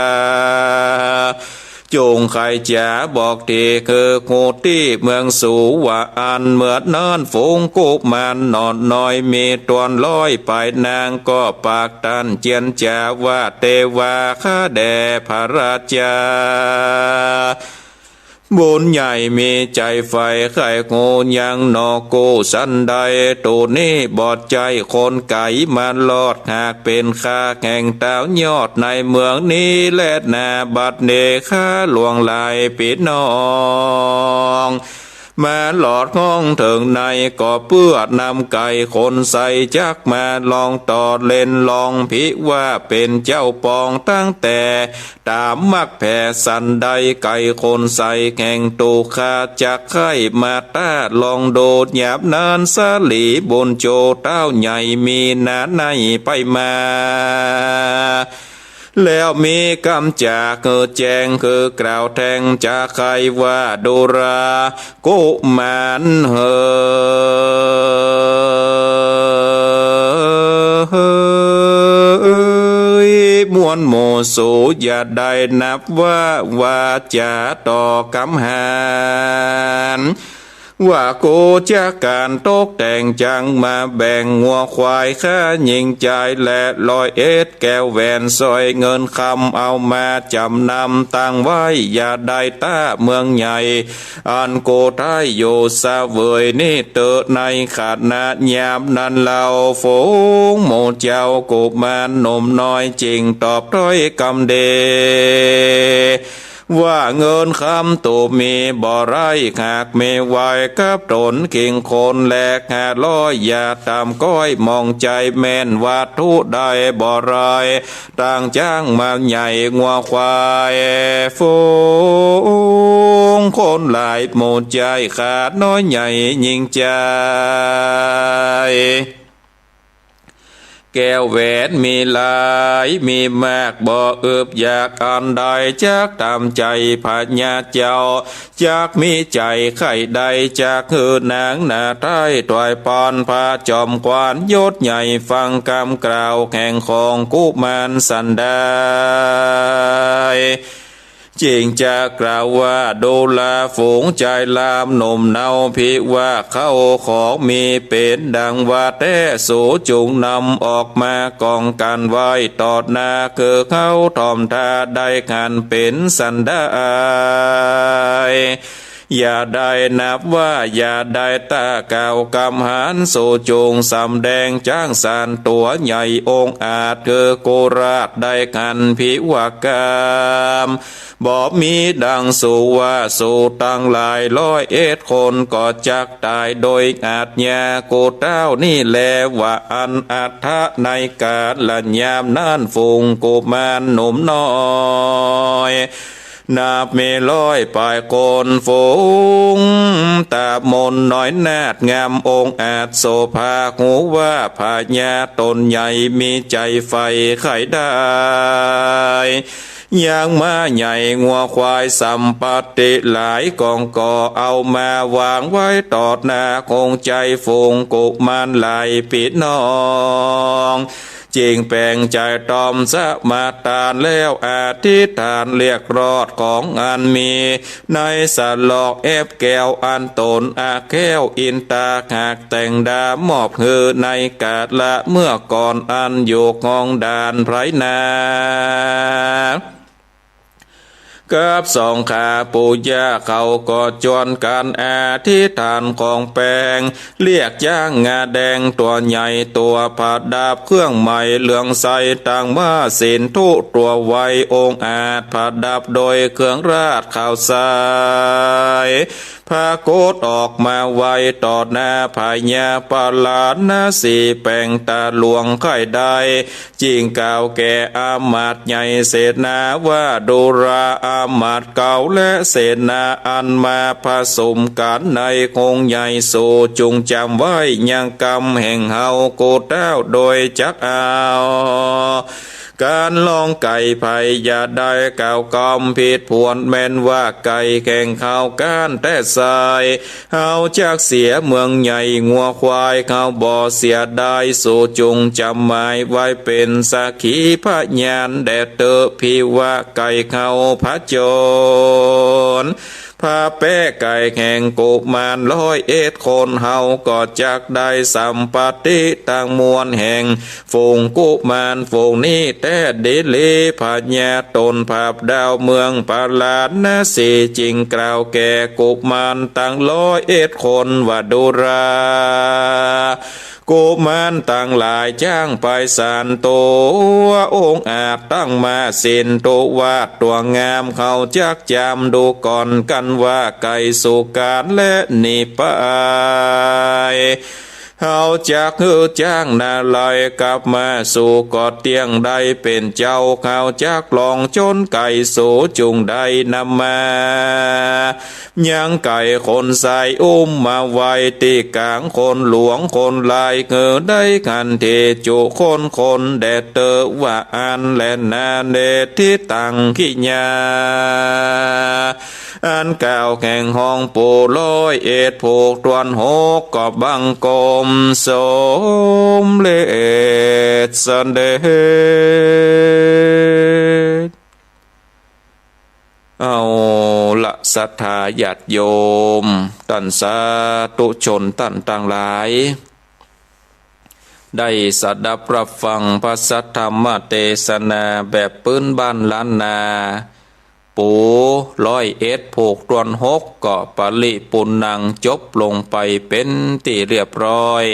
จุ่งใค่จ๋าบอกตี้คือฮู้ตี้เมืองสูว่าอั้นเมื่อนั้นฝูงกุมารหนอนน้อยมีต๋นร้อยปายนางก็ปาก ต้านเจียรจ๋าว่าเตวาข้าแด่พระราชา บุญใหญ่มีใจ๋ใฝ่ใค่ฮู้ยังหนอกู้สันใด ตั๋วนี้บ่ใจ้คนไก๋มารอดหากเป๋นข้าแห่งเต้ายอดในเมืองนี้แลนา บัดนี้ข้าหลวงหลายปี้น้อง มารอดห้องเถิงในก็เปื้อนำไก๋คนใส่จักมาลองต่อเล่นลองผิว่าเป๋นเจ้าปองตั้งแต่ต๋ามมักแผ่สันใด ไก๋คนใส่แห่งตั๋วข้าจักใค่มาต้าลองดูดยามนั้นสาลีบุญโจเต้าใหญ่มีหน้าในไปมา แล้วมีกำจ๋าหื้อแจ้งหื้อกล่าวแตงจ๋าใค่ว่าดูรากุมารเหย มวลหมู่สูอย่าได้นับว่าว่าจ๋าต่อกำหาน ว่ากูจักก๋านตกแต่งจังมาแบ่งงัวควายข้าหญิงจายและร้อยเอ็ดแก้วแหวนสร้อยเงินคำเอามาจ๋ำนำตั้งไว้ อย่าได้ต้าเมืองใหญ่ อันกูได้อยู่เสวยนี้เต๊อะ ในขณะยามนั้นเล่า ฝูงหมู่เจ้ากุมารหนุ่มน้อยจึ่งตอบถ้อยกำดี ว่าเงินคำตั๋วมีบ่ไร้ หากมีไว้กับต๋นคิงคนแลห้าร้อย อย่าต่ำก้อยมองใจ๋แม่นวัตถุได้บ่ไร้ ต่างจ้างมาใหญ่งัวควาย ฝูงคนหลายหมู่ใจ๋ขาดน้อยใหญ่หญิงจาย แก้วแหวนมีหลายมีมากบ่อึบอยากอันใดจักต๋ามใจ๋พญาเจ้า จักมีใจ๋ใค่ใดจักหื้อนางหน้าไท้ถวายปอนพระจอมขวัญยศใหญ่ฟังกำกล่าวแห่งของกุมารสันใด จึ่งจะกล่าวว่าดูราฝูงจายลามหนุ่มเนาผิว่าเข้าของมีเป๋นดังว่าแต๊ สูจุ่งนำออกมาก๋องกั๋นไว้ต่อหน้าคือเข้าถ่อมถ้าได้หันเป๋นสันใด อย่าได้นับว่าอย่าได้ ต้ากล่าวกำหาร สูจุ่งสำแดงจ๊างสารตั๋วใหญ่องอาจ คือกุราชได้ขันพิวกรรม บ่มีดังสูว่า สูตังหลายร้อยเอ็ดคน ก็จักต๋ายโดยอาชญา กูเต้านี่แลว่าอันอัฏฐะ ในกาละยามนั้น ฝูงกุมารหนุ่มน้อย นับมีร้อยปายคน ฝูงต๋าบนน้อยนาถงามองอาจโสภา ฮู้ว่าพญาต๋นใหญ่มีใจ๋ใฝ่ใค่ได้ ยังม้าใหญ่งัวควายสัมปติหลายก๋อง ก็เอามาวางไว้ต่อหน้า คงใจ๋ฝูงกุมารหลายปี้น้อง จึงแป๋งใจ๋ตอมสมาทาน แล้วอธิษฐานเรียกรอดของอันมี ในสลอกแอบแก้วอันต๋นอาแข้วอินตาหากแต่งดามอบหื้อ ในกาละเมื่อก่อนอันอยู่ห้องด่านไพรนา กับสองขาปู่ย่าเขาก็จวนกั๋นอธิษฐานของแป๋ง เรียกจ๊างงาแดงตั๋วใหญ่ตั๋วผดับเครื่องไหมเหลืองใส ตังม้าสินธุตั๋วไวองอาจผดับโดยเครื่องราชขาวใส ผะโกฏออกมาไว้ต่อหน้าพญาปาราณสี แป๋งต๋าหลวงใค่ได้ จึงกล่าวแก่อำมาตย์ใหญ่เสนาว่า ดูราอำมาตย์เก่าและเสนาอันมาผสมกั๋นในคงใหญ่ สูจุ่งจ๋ำไว้ยังกำแห่งเฮา กูเต้าโดยจักเอา ก๋านลองไก่ไผ อย่าได้กล่าวกำผิดผวน แม่นว่าไก่แข่งเขาก้านแต๊ใส่ เฮาจักเสียเมืองใหญ่งัวควายเขาบ่เสียดาย สูจุ่งจ๋ำหมายไว้เป๋นสักขีพยานแด่เต๊อะ ภิวะไก่เขาผจญ ผะแป๊ไก่แห่งกุมารร้อยเอ็ดคน เฮาก็จักได้สัมปติตังมวลแห่ง ฝูงกุมารฝูงนี้แต๊ดีหลี พญาต๋นผาบดาวเมืองปาราณสี จึงกล่าวแก่กุมารตังร้อยเอ็ดคนว่า ดูรา กุมารตังหลาย จ๊างไปสานตั๋วองอาจ ตังม้าสินธุวาทตั๋วงาม เขาจักจ๋ำดูก่อนกั๋นว่า ไก่สู่ก๋านและหนีไป เฮาจักหื้อจ๊างนาลัยกลับมาสู่กอดเตี้ยงได้เป๋นเจ้า เขาจักลองจ้นไก่ สูจุ่งได้นำมา ยังไก่คนใส่อุ้มมาไว้ตี้ก๋างคนหลวงคนหลาย หื้อได้ขันเทจุคนคนแด่เต๊อะ ว่าอั้นแลนา เนติตังขิยา อันกล่าวแห่งห้องปู่ร้อยเอ็ดผูกตวนหก ก็บังคมสมเร็จเสด็จ เอาละศรัทธาญาติโยม ต้านสาธุชนต้านตังหลาย ได้สดับฮับฟังพระสัทธรรมเตสนาแบบปื้นบ้านล้านนา ปู่ร้อยเอ็ดผูกตวนหก ก็ปริปุณณัง จบลงไปเป๋นตี้เรียบร้อย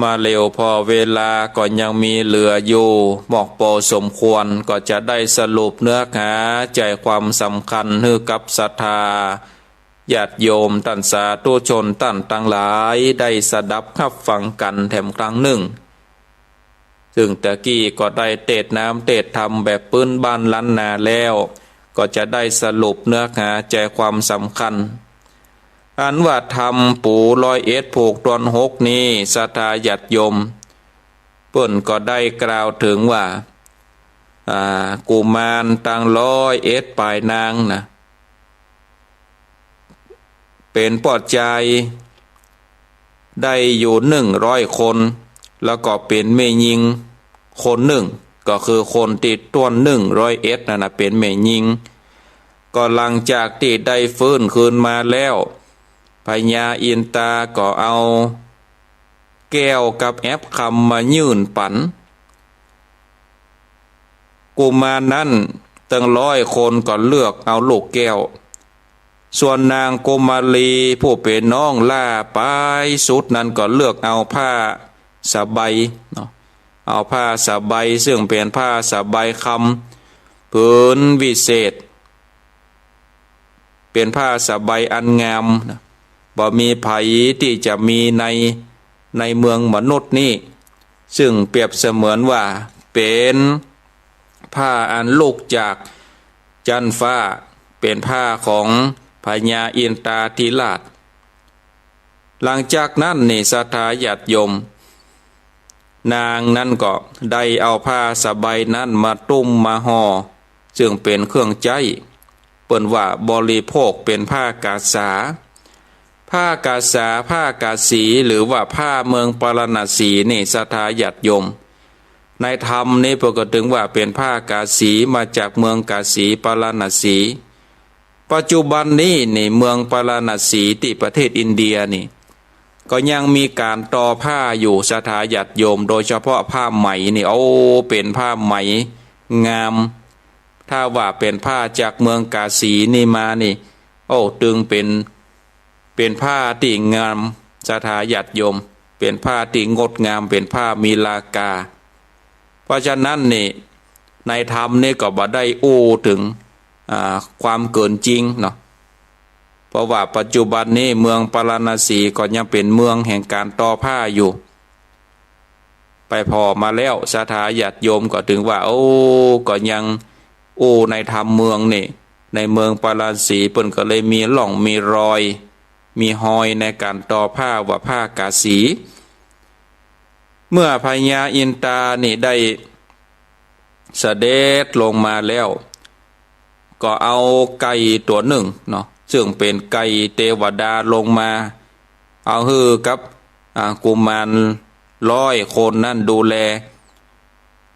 มาเร็วผ่อเวลาก็ยังมีเหลืออยู่มอกปอสมควร ก็จะได้สรุปเนื้อหาใจ๋ความสำคัญหื้อกับศรัทธาญาติโยมต้านสาธุชนต้านตังหลาย ได้สดับฮับฟังกั๋นแถมครั้งนึ่ง ซึ่งตะกี้ก็ได้เตสน์น้ำเตสน์ธรรมแบบปื้นบ้านล้านนาแล้ว ก็จะได้สรุปเนื้อหาใจ๋ความสำคัญ อันว่าธรรมปู่ร้อยเอ็ดผูกตวนหกนี้ ศรัทธาญาติโยม เปิ้นก็ได้กล่าวเถิงว่า อ่า กุมารตังร้อยเอ็ดปายนางนะ เป๋นป้อจายได้อยู่นึ่งร้อยคน แล้วก็เป๋นแม่ญิงคนนึ่ง ก็คือคนตี้ตวนนึ่งร้อยเอ็ดนั่นนะ เป๋นแม่ญิง ก็หลังจากตี้ได้ฟื้นคืนมาแล้ว พญาอินตาก็เอาแก้วกับแอบคำมายื่นปั๋น กุมารนั้นตึงร้อยคนก็เลือกเอาลูกแก้ว ส่วนนางกุมารีผู้เป๋นน้องหล้าป๋ายสุดนั้นก็เลือกเอาผ้าสะใบเนาะ เอาผ้าสะใบซึ่งเป๋นผ้าสะใบคำผืนวิเศษ เป๋นผ้าสะใบอันงามนะ บ่มีใผตี้จะมีใน ในเมืองมนุษย์นี้ ซึ่งเปรียบเสมือนว่าเป๋นผ้าอันลุกจากจั๊นฟ้า เป๋นผ้าของพญาอินทราธิราช หลังจากนั้นนี่ศรัทธาญาติโยม นางนั้นก็ได้เอาผ้าสะใบนั้นมาตุ้มมาห่อ ซึ่งเป๋นเครื่องใจ๊ เปิ้นว่าบริโภคเป๋นผ้ากาสา ผ้ากาสา ผ้ากาสี หรือว่าผ้าเมืองปาราณสีนี่ศรัทธาญาติโยม ในธรรมนี่เปิ้นก็ตึงว่าเป๋นผ้ากาสี มาจากเมืองกาสี ปาราณสี ปัจจุบันนี้นี่เมืองปาราณสีตี้ประเทศอินเดียนี่ ก็ยังมีก๋านทอผ้าอยู่ศรัทธาญาติโยม โดยเฉพาะผ้าไหมนี่ โอ้ เป๋นผ้าไหมงาม ถ้าว่าเป๋นผ้าจากเมืองกาสีนี่มานี่ โอ้ ตึงเป๋น เป๋นผ้าตี้งามศรัทธาญาติโยม เป๋นผ้าตี้งดงาม เป๋นผ้ามีราคา เพราะฉะนั้นนี่ ในธรรมนี่ก็บ่ได้อู้เถิง อ่า ความเกินจริงเนาะ เพราะว่าปัจจุบันนี้เมืองปาราณสีก็ยังเป๋นเมืองแห่งก๋านทอผ้าอยู่ ไปผ่อมาแล้วศรัทธาญาติโยมก็ตึงว่า โอ้ ก็ยังอู้ในธรรมเมืองนี่ ในเมืองปาราณสีเปิ้นก็เลยมีร่องมีรอย มีฮอยในก๋านทอผ้าว่าผ้ากาสี เมื่อพญาอินทรานี่ได้เสด็จลงมาแล้ว ก็เอาไก่ตั๋วนึ่งเนาะ ซึ่งเป๋นไก่เตวดาลงมา เอาหื้อกับ อ่า กุมารร้อยคนนั้นดูแล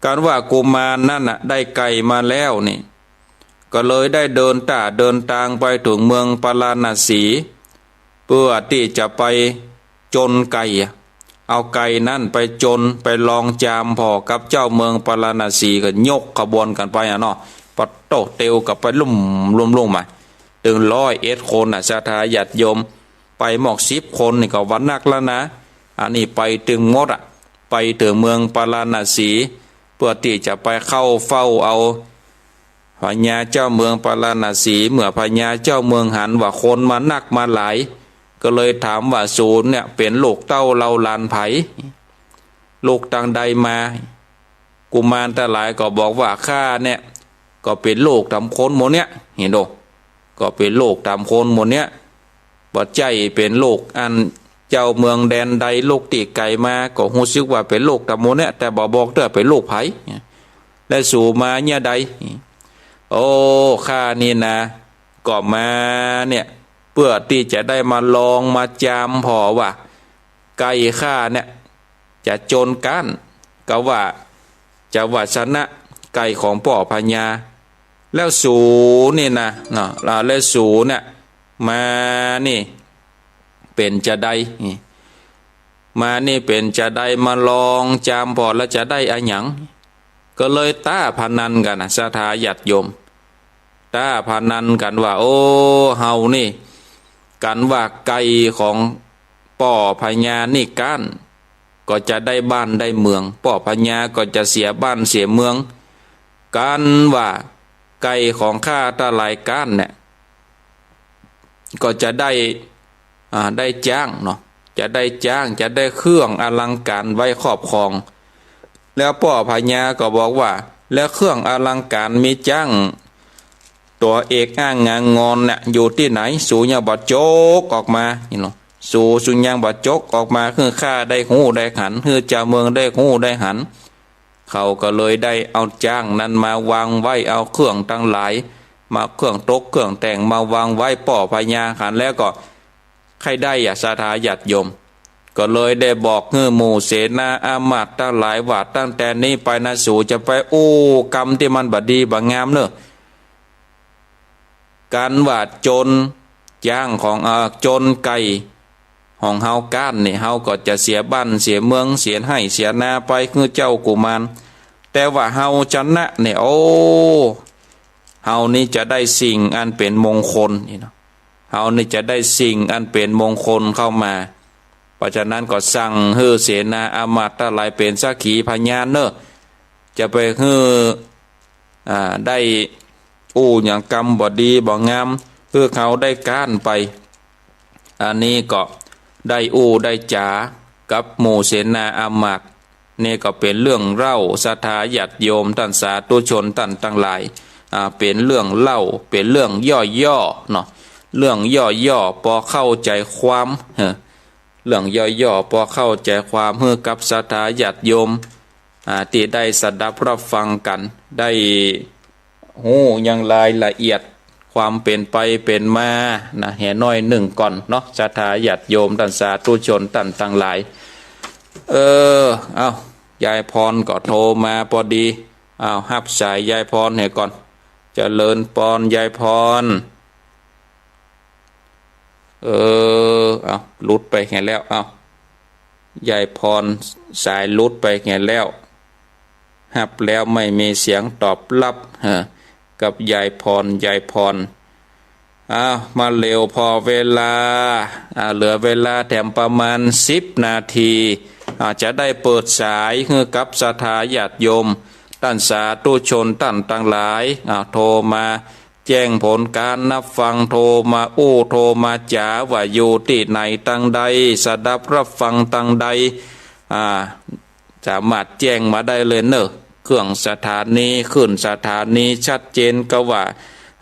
กันว่ากุมารนั้นน่ะได้ไก่มาแล้วนี่ ก็เลยได้เดินต้าเดินตางไปเถิงเมืองปาราณสี เปื้อตี้จะไปจนไก่อะ เอาไก่นั้นไปจน ไปลองจามผ่อกับเจ้าเมืองปาราณสี ก็ยกขบวนกั๋นไปอะเนาะ ปะโต้เตียวกั๋นไปลุ่มลุ่มลุ่มอะ ตึงร้อยเอ็ดคนน่ะ ศรัทธาญาติโยม ไปหมอกสิบคนนี่ก็ว่านักแล้วนะ อันนี้ไปตึงหมดอะ ไปเถิงเมืองปาราณสี เปื้อตี้จะไปเข้าเฝ้าเอาพญาเจ้าเมืองปาราณสี เมื่อพญาเจ้าเมืองหันว่าคนมานักมาหลาย ก็เลยถามว่า สูเนี่ยเป๋นลูกเต้าเหล่าหลานใผ ลูกตางใดมา กุมารตังหลายก็บอกว่า ข้าเนี่ย ก็เป๋นลูกต๋ามคนหมู่เนี่ย หันโด ก็เป๋นลูกต๋ามคนหมู่เนี่ย บ่ใจ้เป๋นลูกอันเจ้าเมืองแดนใด ลูกตี้ไก๋มา ก็ฮู้สึกว่าเป๋นลูกต๋ามหมู่เนี่ย แต่บ่บอกเตื้อเป๋นลูกใผ และสูมาเยียะใด โอ้ ข้านี่นา ก็มาเนี่ย เปื้อตี้จะได้มาลองมาจามผ่อว่า ไก่ข้าเนี่ย จะจนก้าน กาว่าจะว่าชนะไก่ของป้อพญา แล้วสูนี่นา เนาะ แล้วสูเนี่ยมานี่เป๋นจาใด มานี่เป๋นจาใด มาลองจามผ่อแล้วจะได้อะหยัง ก็เลยต๊าพนันกั๋นนะ ศรัทธาญาติโยม ต๊าพนันกั๋นว่า โอ้ เฮานี่ กันว่าไก่ของป้อพญานี่ก้าน ก็จะได้บ้านได้เมือง ป้อพญาก็จะเสียบ้านเสียเมือง กันว่าไก่ของข้าตังหลายก้านเนี่ย ก็จะได้ อ่า ได้จ๊างเนาะ จะได้จ๊าง จะได้เครื่องอลังก๋ารไว้ครอบครอง แล้วป้อพญาก็บอกว่า แล้วเครื่องอลังก๋ารมีจ๊างตั๋วเอกอ้างงางอนเนี่ย อยู่ตี้ไหน สูยังบ่จกออกมา นี่เนาะ สู สูยังบ่จกออกมา หื้อข้าได้ฮู้ได้หัน หื้อจาวเมืองได้ฮู้ได้หัน เขาก็เลยได้เอาจ๊างนั้นมาวางไว้ เอาเครื่องตังหลาย มาเครื่องตกเครื่องแต่งมาวางไว้ ป้อพญาหันแล้วก็ใค่ได้อะ ศรัทธาญาติโยม ก็เลยได้บอกหื้อหมู่เสนาอามาตย์ตังหลายว่า ตั้งแต่นี้ไปนะ สูจะไปอู้กำตี้มันบ่ดีบ่งามเน่อ กันว่าจนจ๊างของ เอ่อ จนไก่ของเฮาก้านนี่ เฮาก็จะเสียบ้านเสียเมือง เสียไฮ่เสียนาไป คือเจ้ากุมาร แต่ว่าเฮาชนะนี่ โอ้ เฮานี่จะได้สิ่งอันเป๋นมงคลนี่เนาะ เฮานี่จะได้สิ่งอันเป๋นมงคลเข้ามา เพราะฉะนั้นก็สั่งหื้อเสนาอามาตย์ตังหลายเป๋นสักขีพยานเน่อ จะไปหื้อ อ่า ได้อู้หยังกำบ่ดีบ่งาม หื้อเขาได้ก๊านไป อันนี้ก็ได้อู้ได้จ๋ากับหมู่เสนาอามาตย์ นี่ก็เป๋นเรื่องเล่า ศรัทธาญาติโยมต้านสาธุชนต้านตังหลาย อ่า เป๋นเรื่องเล่า เป๋นเรื่องย่อๆ เนาะ เรื่องย่อๆ ปอเข้าใจ๋ความ เออ เรื่องย่อๆ ปอเข้าใจ๋ความ หื้อกับศรัทธาญาติโยม อ่า ตี้ได้สดับฮับฟังกั๋น ได้ฮู้ยังรายละเอียด ความเป๋นไปเป๋นมานะ แหน้อยนึ่งก่อนเนาะ ศรัทธาญาติโยมต้านสาธุชนต้านตังหลาย เออ เอ้า ยายพรก็โทรมาปอดี เอ้า ฮับสายยายพรเหียก่อน เจริญปอนยายพร เออ เอ้า หลุดไปเหียแล้ว เอ้า ยายพรสายหลุดไปเหียแล้ว ฮับแล้วไม่มีเสียงตอบฮับ เออ กับยายพร ยายพร อ้าว มาเร็วผ่อเวลา อ่า เหลือเวลาแถมประมาณสิบนาที อ่า จะได้เปิดสายหื้อกับศรัทธาญาติโยม ต้านสาธุชนต้านตังหลาย อ่า โทรมาแจ้งผลก๋านฮับฟัง โทรมาอู้ โทรมาจ๋า ว่าอยู่ตี้ไหนตังใด สดับฮับฟังตังใด อ่า สามารถแจ้งมาได้เลยเน่อ เครื่องสถานี ขึ้นสถานีชัดเจนกาว่า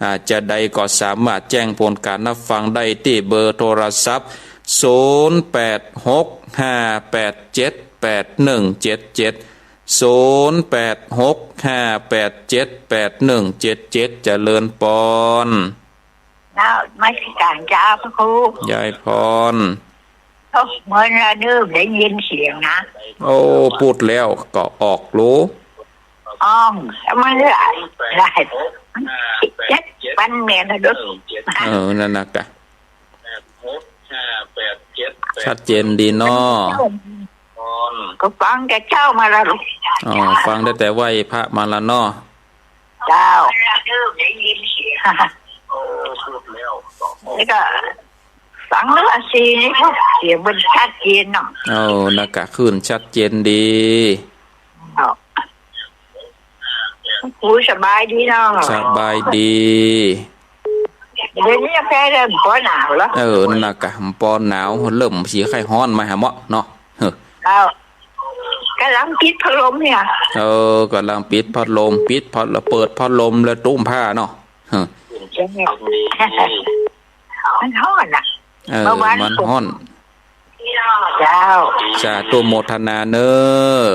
อ่า จะใดก็สามารถแจ้งผลก๋านฮับฟังได้ตี้เบอร์โทรศัพท์ ศูนย์แปดหกห้าแปดเจ็ดแปดหนึ่งเจ็ดเจ็ด ศูนย์แปดหกห้าแปดเจ็ดแปดหนึ่งเจ็ดเจ็ด เจริญปอน เจ้านมัสก๋านเจ้าพระครู ยายพร โอ้ เมื่อนะเนิ่มได้ยินเสียงนะ โอ้ พูดแล้วก็ออกรู้ อ้อง มันหลาย หลาย เจ็ด มันแม่นนะเด้อ เออ นั่นนะกะ ชัดเจนดีเนาะ ก็ฟังแต่เจ๊ามาละลูก อ๋อ ฟังได้แต่ไหว้พระมาละเนาะ เจ้า นี่ก็ฟังแล้วสิ เสียงมันชัดเจนเนาะ เออ นะกะ ขึ้นชัดเจนดี เนาะ ครูสบายดีเนาะ สบายดี เดี๋ยวนี้แค่เริ่มปอหนาวแล้ว เออ นะกะ ปอหนาว เริ่มสิใค่ฮ้อนมาหาเมาะเนาะ เออ เจ้า ก๋ำลังปิดพัดลมเนี่ย เออ ก๋ำลังปิดพัดลม ปิดพัด เปิดพัดลมแล้วตุ้มผ้าเนาะ เออ มันฮ้อนน่ะ เออ เมื่อวาน มันฮ้อน เจ้า สาธุโมทนาเน่อ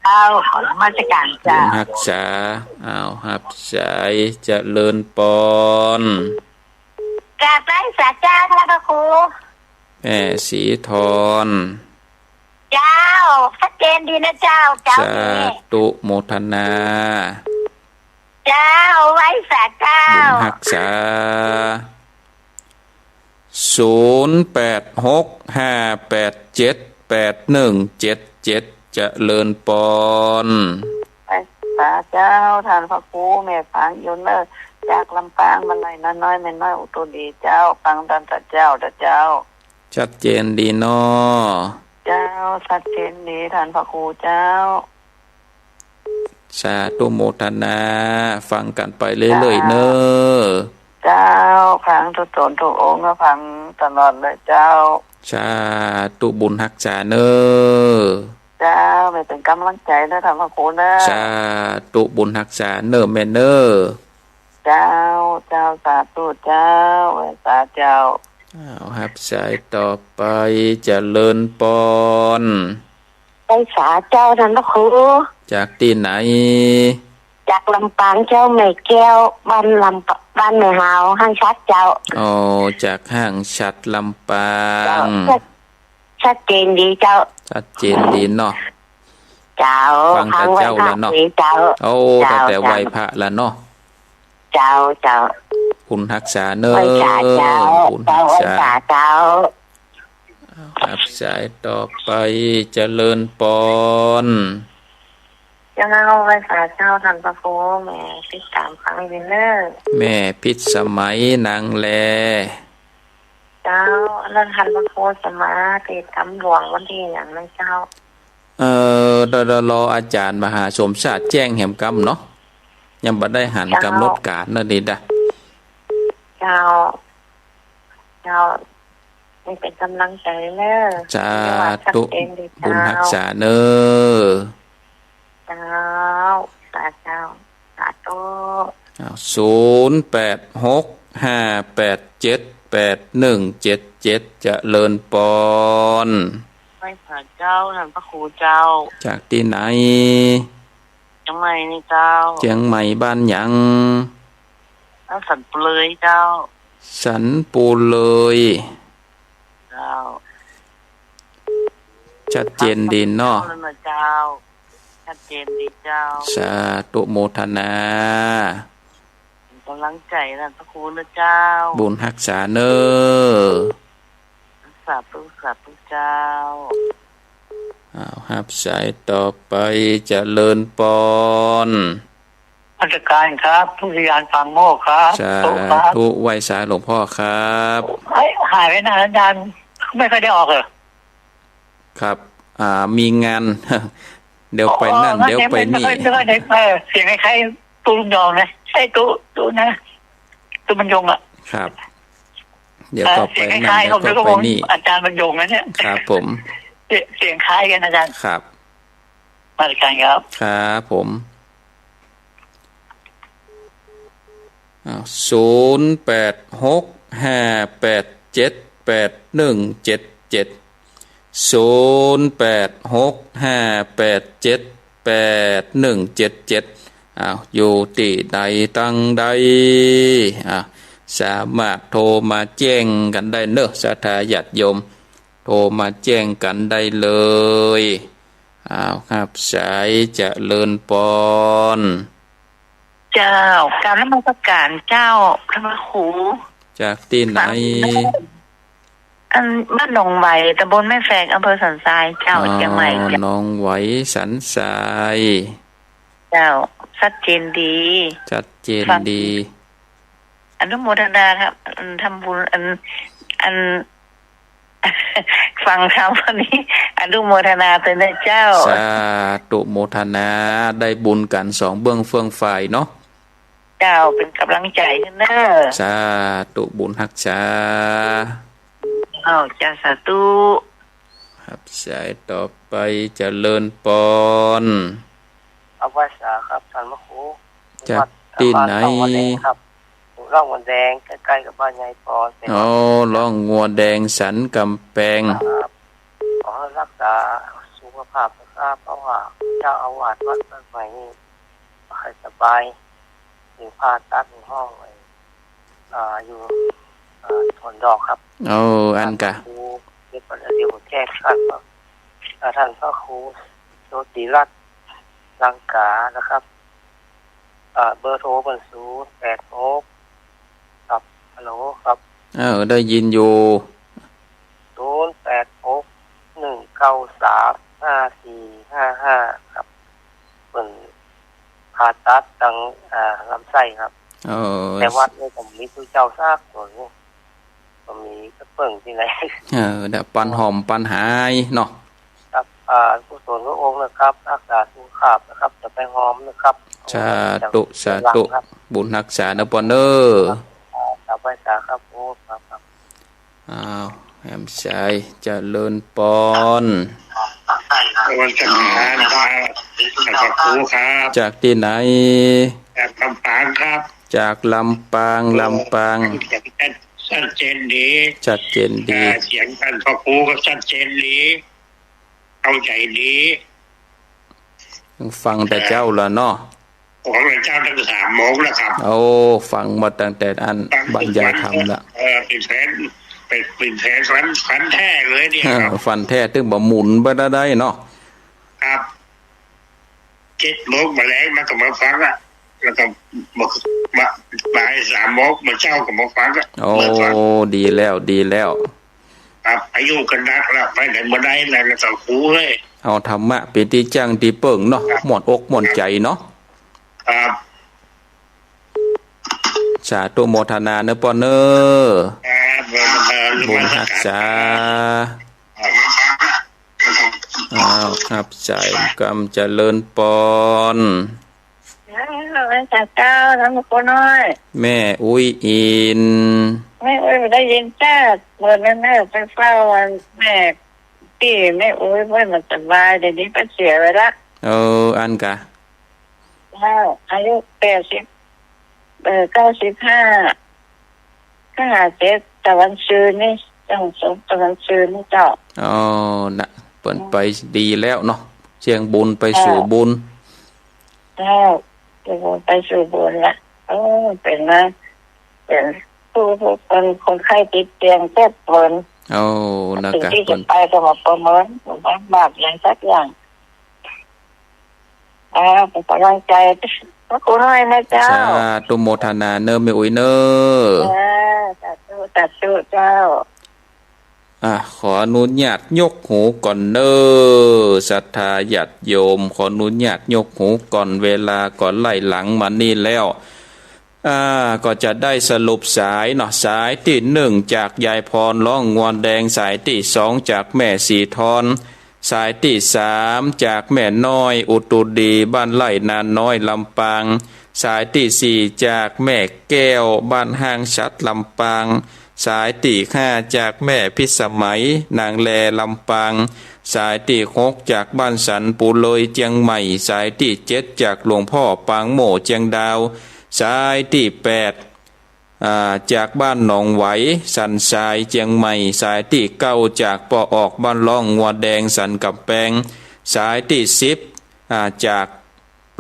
เจ้า ขอนมัสก๋านเจ้า บุญฮักษา อ้าว ฮับสาย เจริญปอน กราบไหว้สาเจ้าค่ะพระครู แม่ศรีทร เจ้า ชัดเจนดีนะเจ้า เจ้า สาธุโมทนา เจ้า ไหว้สาเจ้า บุญฮักษา ศูนย์แปดหกห้าแปดเจ็ดแปดหนึ่งเจ็ดเจ็ด เจริญปอน ไหว้สาเจ้า ต้านพระครู แม่ฝางอยู่เน่อ จากลำปาง บ้านน้อยนาน้อย แม่น้อยอุตตรีเจ้า ฟังต้านสาเจ้าเด้อเจ้า ชัดเจนดีเนาะ เจ้า ชัดเจนดี ต้านพระครูเจ้า สาธุโมทนา ฟังกั๋นไปเรื่อยๆ เน่อ เจ้า ฟังทุกต๋นทุกองค์ ก็ฟังตลอดเลยเจ้า สาธุบุญฮักษาเน่อ เจ้า แม่เป๋นก๋ำลังใจ๋เน่อ ต้านพระครูเน่อ สาธุบุญฮักษาเน่อแม่เน่อ เจ้า เจ้า สาธุเจ้า ไหว้สาเจ้า อ้าว ฮับสายต่อไป เจริญปอน ไหว้สาเจ้า ต้านพระครู จากตี้ไหน จากลำปางเจ้า แม่แก้ว บ้านลำป- บ้านแม่หาว ฮั่งชัดเจ้า อ๋อ จากฮั่งชัดลำปาง เจ้า ชัด ชัดเจนดีเจ้า ชัดเจนดีเนาะ เจ้า ฟังแต่เจ๊าแล้วเนาะ ฟังไหว้พระดีเจ้า โอ้ เจ้า ตั้งแต่ไหว้พระแล้วเนาะ เจ้า เจ้า บุญฮักษาเน่อ ไหว้สาเจ้า บุญฮักษา เจ้า ไหว้สาเจ้า ฮับสายต่อไป เจริญปอน เจ้า ไหว้สาเจ้า ต้านพระครู แม่ติดต๋ามฟังอยู่เน่อ แม่พิษสมัยนางแล เจ้า แล้วหันพระครูจะมาเตรียมกำหลวงวันตี้หยังนะเจ้า เอ่อ เดี๋ยว เดี๋ยวรออาจ๋ารย์มหาสมชาติแจ้งแหมกำเนาะ ยังบ่ได้หัน เจ้า กำหนดก๋านนะนี่นะ เจ้า เจ้า นี่เป๋นก๋ำลังใจ๋เน้อ สาธุ เป๋นว่าชัดเจนดีเจ้า บุญฮักษาเน้อ เจ้า สาเจ้า สาธุ อ้าว ศูนย์แปดหกห้าแปดเจ็ดแปดหนึ่งเจ็ดเจ็ด เจริญปอน ไหว้สาเจ้า ท่านพระครูเจ้า จากตี้ไหน เจียงใหม่นี่เจ้า เจียงใหม่บ้านหยัง บ้านสันปูเลยเจ้า สันปูเลย เจ้า ชัดเจนดีเนาะ เจ้า ชัดเจนดีเจ้า สาธุโมทนา ก๋ำลังใจ๋นะพระครูนะเจ้า บุญฮักษาเน้อ สาธุ สาธุเจ้า อ้าว ฮับสายต่อไป เจริญปอน นมัสก๋านครับ ผู้เรียนฟังโมกข์ครับ สาธุครับ ไหว้สาหลวงพ่อครับ เอ้ย หายไปนานอาจ๋ารย์ ไม่ค่อยได้ออกเหรอ ครับ อ่า มีงาน เดี๋ยวไปนั่น อ๋อ เดี๋ยวไปนี่ ไม่ค่อย ไม่ค่อยได้ เออ เสียงคล้ายๆ ตุ๊ลุงยองนะ ไอ้ตุ๊ ตุ๊นะ ตุ๊บรรยงอะ ครับ เดี๋ยวก็ไปนั่น เออ เสียงคล้ายๆ เดี๋ยวก็ไปนี่ ผมนึกว่าผมอาจ๋ารย์บรรยงนะเนี่ย ครับผม เสียง เสียงคล้ายกั๋นอาจ๋ารย์ ครับ นมัสก๋านครับ ครับผม อ้าว ศูนย์แปดหกห้าแปดเจ็ดแปดหนึ่งเจ็ดเจ็ด ศูนย์แปดหกห้าแปดเจ็ดแปดหนึ่งเจ็ดเจ็ด อ้าว อยู่ตี้ใดตังใด อ่ะ สามารถโทรมาแจ้งกั๋นได้เน้อ ศรัทธาญาติโยม โทรมาแจ้งกั๋นได้เลย อ้าว ฮับสาย เจริญปอน เจ้า กราบนมัสก๋านเจ้า ท่านพระครู จากตี้ไหน อันบ้านหนองไหว ตำบลแม่แฝก อำเภอสันทรายเจ้า อ๋อ เจียงใหม่เจ้า หนองไหว สันทราย เจ้า ชัดเจนดี ชัดเจนดี ฟัง อนุโมทนาครับ อันทำบุญ อัน อัน ฟังธรรมวันนี้ อนุโมทนาตวยนะเจ้า สาธุโมทนา ได้บุญกั๋นสองเบื้องเฟื่องฝ่ายเนาะ เจ้า เป๋นก๋ำลังใจ๋หื้อเน้อ สาธุ บุญฮักษา เอ้า เจ้า สาธุ ฮับสายต่อไป เจริญปอน เอาไหว้สาครับ ท่านพระครู จากตี้ไหน วัดร่องงัวแดงครับ ร่องงัวแดง ใก้ๆ กับบ้านยายปอน อ๋อ ร่องงัวแดงสันก๋ำแปง ครับ ขอฮักษาสุขภาพนะครับ เพราะว่าเจ้าอาวาสวัดบ้านใหม่นี่บ่ค่อยสบาย เป๋นผ่าตัดในห้อง อ่า อยู่ อ่า ถอนดอกครับ โอ้ อันกะ ครูเจ็บปวดเดี๋ยวแจ้งครับ อ่า ท่านพระครูโชติรัตน์ ลังกานะครับ อ่า เบอร์โทรเปิ้น ศูนย์แปดหก ครับ ฮัลโหลครับ เออ ได้ยินอยู่ ศูนย์แปดหก หนึ่งเก้าสาม ห้าสี่ห้าห้า ครับ เปิ้นผ่าตัดตาง อ่า ลำไส้ครับ เออ แต่วัดนี่ก็บ่มีผู้เจ้าสักคน บ่มีสักเปิ้งตี้ไหน เออ เดี๋ยวปันหอมปันหายเนาะ ครับ อ่า กุศลพระองค์นะครับ ฮักษาสุขภาพนะครับ จะไปหอมนะครับ สาธุ สาธุ ครับ บุญฮักษาเน้อปอนเน้อ ครับ ไหว้สาครับ โอ้ ครับ ครับ อ้าว แหมสาย เจริญปอน นมัสก๋านครับ ท่านพระครูครับ จากตี้ไหน จากลำปางครับ จากลำปาง ลำปาง ชัดเจนดี ชัดเจนดี อ่า เสียงท่านพระครูก็ชัดเจนดี เข้าใจ๋ดี ฟังแต่เจ๊าละเนาะ ฟังแต่เจ๊าตั้งสามโมงแล้วครับ โอ้ ฟังมาตั้งแต่อัน ฟัง บรรยายธรรมละ เออ เป๋นแฟน เป๋น เป๋นแฟนฟัน ฟันแท้เลยเนี่ยครับ เออ ฟันแท้ ตึงบ่หมุนไปได้เนาะ ครับ เจ็ดโมงมาแลงมาก็มาฟังอะ แล้วก็มา มา บ่ายสามโมงมาเจ๊าก็มาฟังอะ โอ้ มาฟัง ดีแล้ว ดีแล้ว ครับ อายุก็นักแล้ว ไปไหนบ่ได้แล้ว แล้วก็ครูเอ้ย เอาธรรมะเป๋นตี้จั้งตี้เปิ้งเนาะ ครับ ม่วนอกม่วนใจ๋เนาะ ครับ สาธุโมทนาเน้อปอนเน้อ ครับ บุญฮักษา อ้าว ฮับสายกำเจริญปอน อ้าว แม่จ๋าเจ้า น้ำหลวงปู่น้อย แม่อุ๊ยอิน แม่อุ๊ยบ่ได้ยินจ้า เปิดแม่ แม่ไปเฝ้าแม่ ตี้แม่อุ๊ยเปิ้นบ่สบาย เดี๋ยวนี้เปิ้นเสียไปละ เออ อั้นกา เจ้า อายุแปดสิบ เอ่อ เก้าสิบห้า ห้าเจ็ด ตะวันซืนนี่ เจ้า สมตะวันซืนนี่เจ้า อ๋อ น่ะ เปิ้นไปดีแล้วเนาะ เสี้ยงบุญไปสู่บุญ เจ้า เจ้า เสี้ยงบุญไปสู่บุญละ เออ เป๋นมา เป๋นผู้ ผู้ เป๋นคนไข้ติดเตียงเจ็บป่วย โอ้ นะ สิ่ง กะ ตี้ เปิ้น จะไปก็บ่ประเมิน บ่บาปหยังสักอย่าง อ่า เป๋นก๋ำลังใจ๋ พระคุณหลายนะเจ้า สาธุโมทนาเน่อแม่อุ๊ยเน่อ อ่า สาธุ สาธุเจ้า อ่ะ ขออนุญาตยกหูก่อนเน่อ ศรัทธาญาติโยม ขออนุญาตยกหูก่อน เวลาก็ไล่หลังมานี่แล้ว อ่า ก็จะได้สรุปสายเนาะ สายตี้หนึ่งจากยายพรร้องงัวแดง สายตี้สองจากแม่สีทอน สายตี้สามจากแม่น้อยอุตุดี บ้านไร่นาน้อย ลำปาง สายตี้สี่จากแม่แก้ว บ้านห้างฉัตร ลำปาง สายตี้ห้าจากแม่พิสมัย นางแล ลำปาง สายตี้หกจากบ้านสันปูเลย เจียงใหม่ สายตี้เจ็ดจากหลวงพ่อปางโม่ เจียงดาว สายตี้แปด อ่า จากบ้านหนองไหว สันทราย เจียงใหม่ สายตี้เก้าจากป้อออก บ้านร้องงัวแดง สันก๋ำแปง สายตี้สิบ อ่า จาก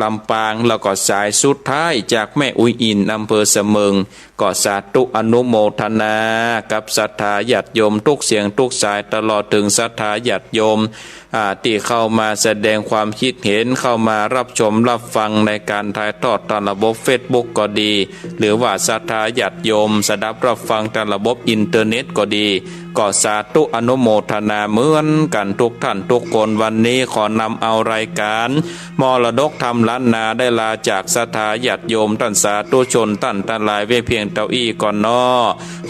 ลำปาง แล้วก็สายสุดท้ายจากแม่อุ๊ยอิน อำเภอเสมิง ก็สาธุอนุโมทนากับศรัทธาญาติโยมทุกเสียงทุกสาย ตลอดเถิงศรัทธาญาติโยม อ่า ตี้เข้ามาแสดงความคิดเห็น เข้ามารับชมรับฟังในก๋านถ่ายทอดตางระบบเฟซบุ๊กก็ดี หรือว่าศรัทธาญาติโยมสดับรับฟังตางระบบอินเทอร์เน็ตก็ดี ก็สาธุอนุโมทนาเหมือนกั๋นทุกท่านทุกคน วันนี้ขอนำเอารายก๋านมรดกธรรมล้านนาได้ลาจากศรัทธาญาติโยมต้านสาธุชนต้านตังหลายไว้เพียงเต้าอี้ก่อนเนาะ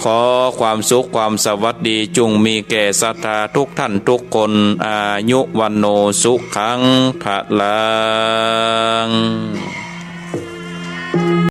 ขอความสุขความสวัสดีจุ่งมีแก่ศรัทธาทุกท่านทุกคน อายุวัณโณสุขังพลัง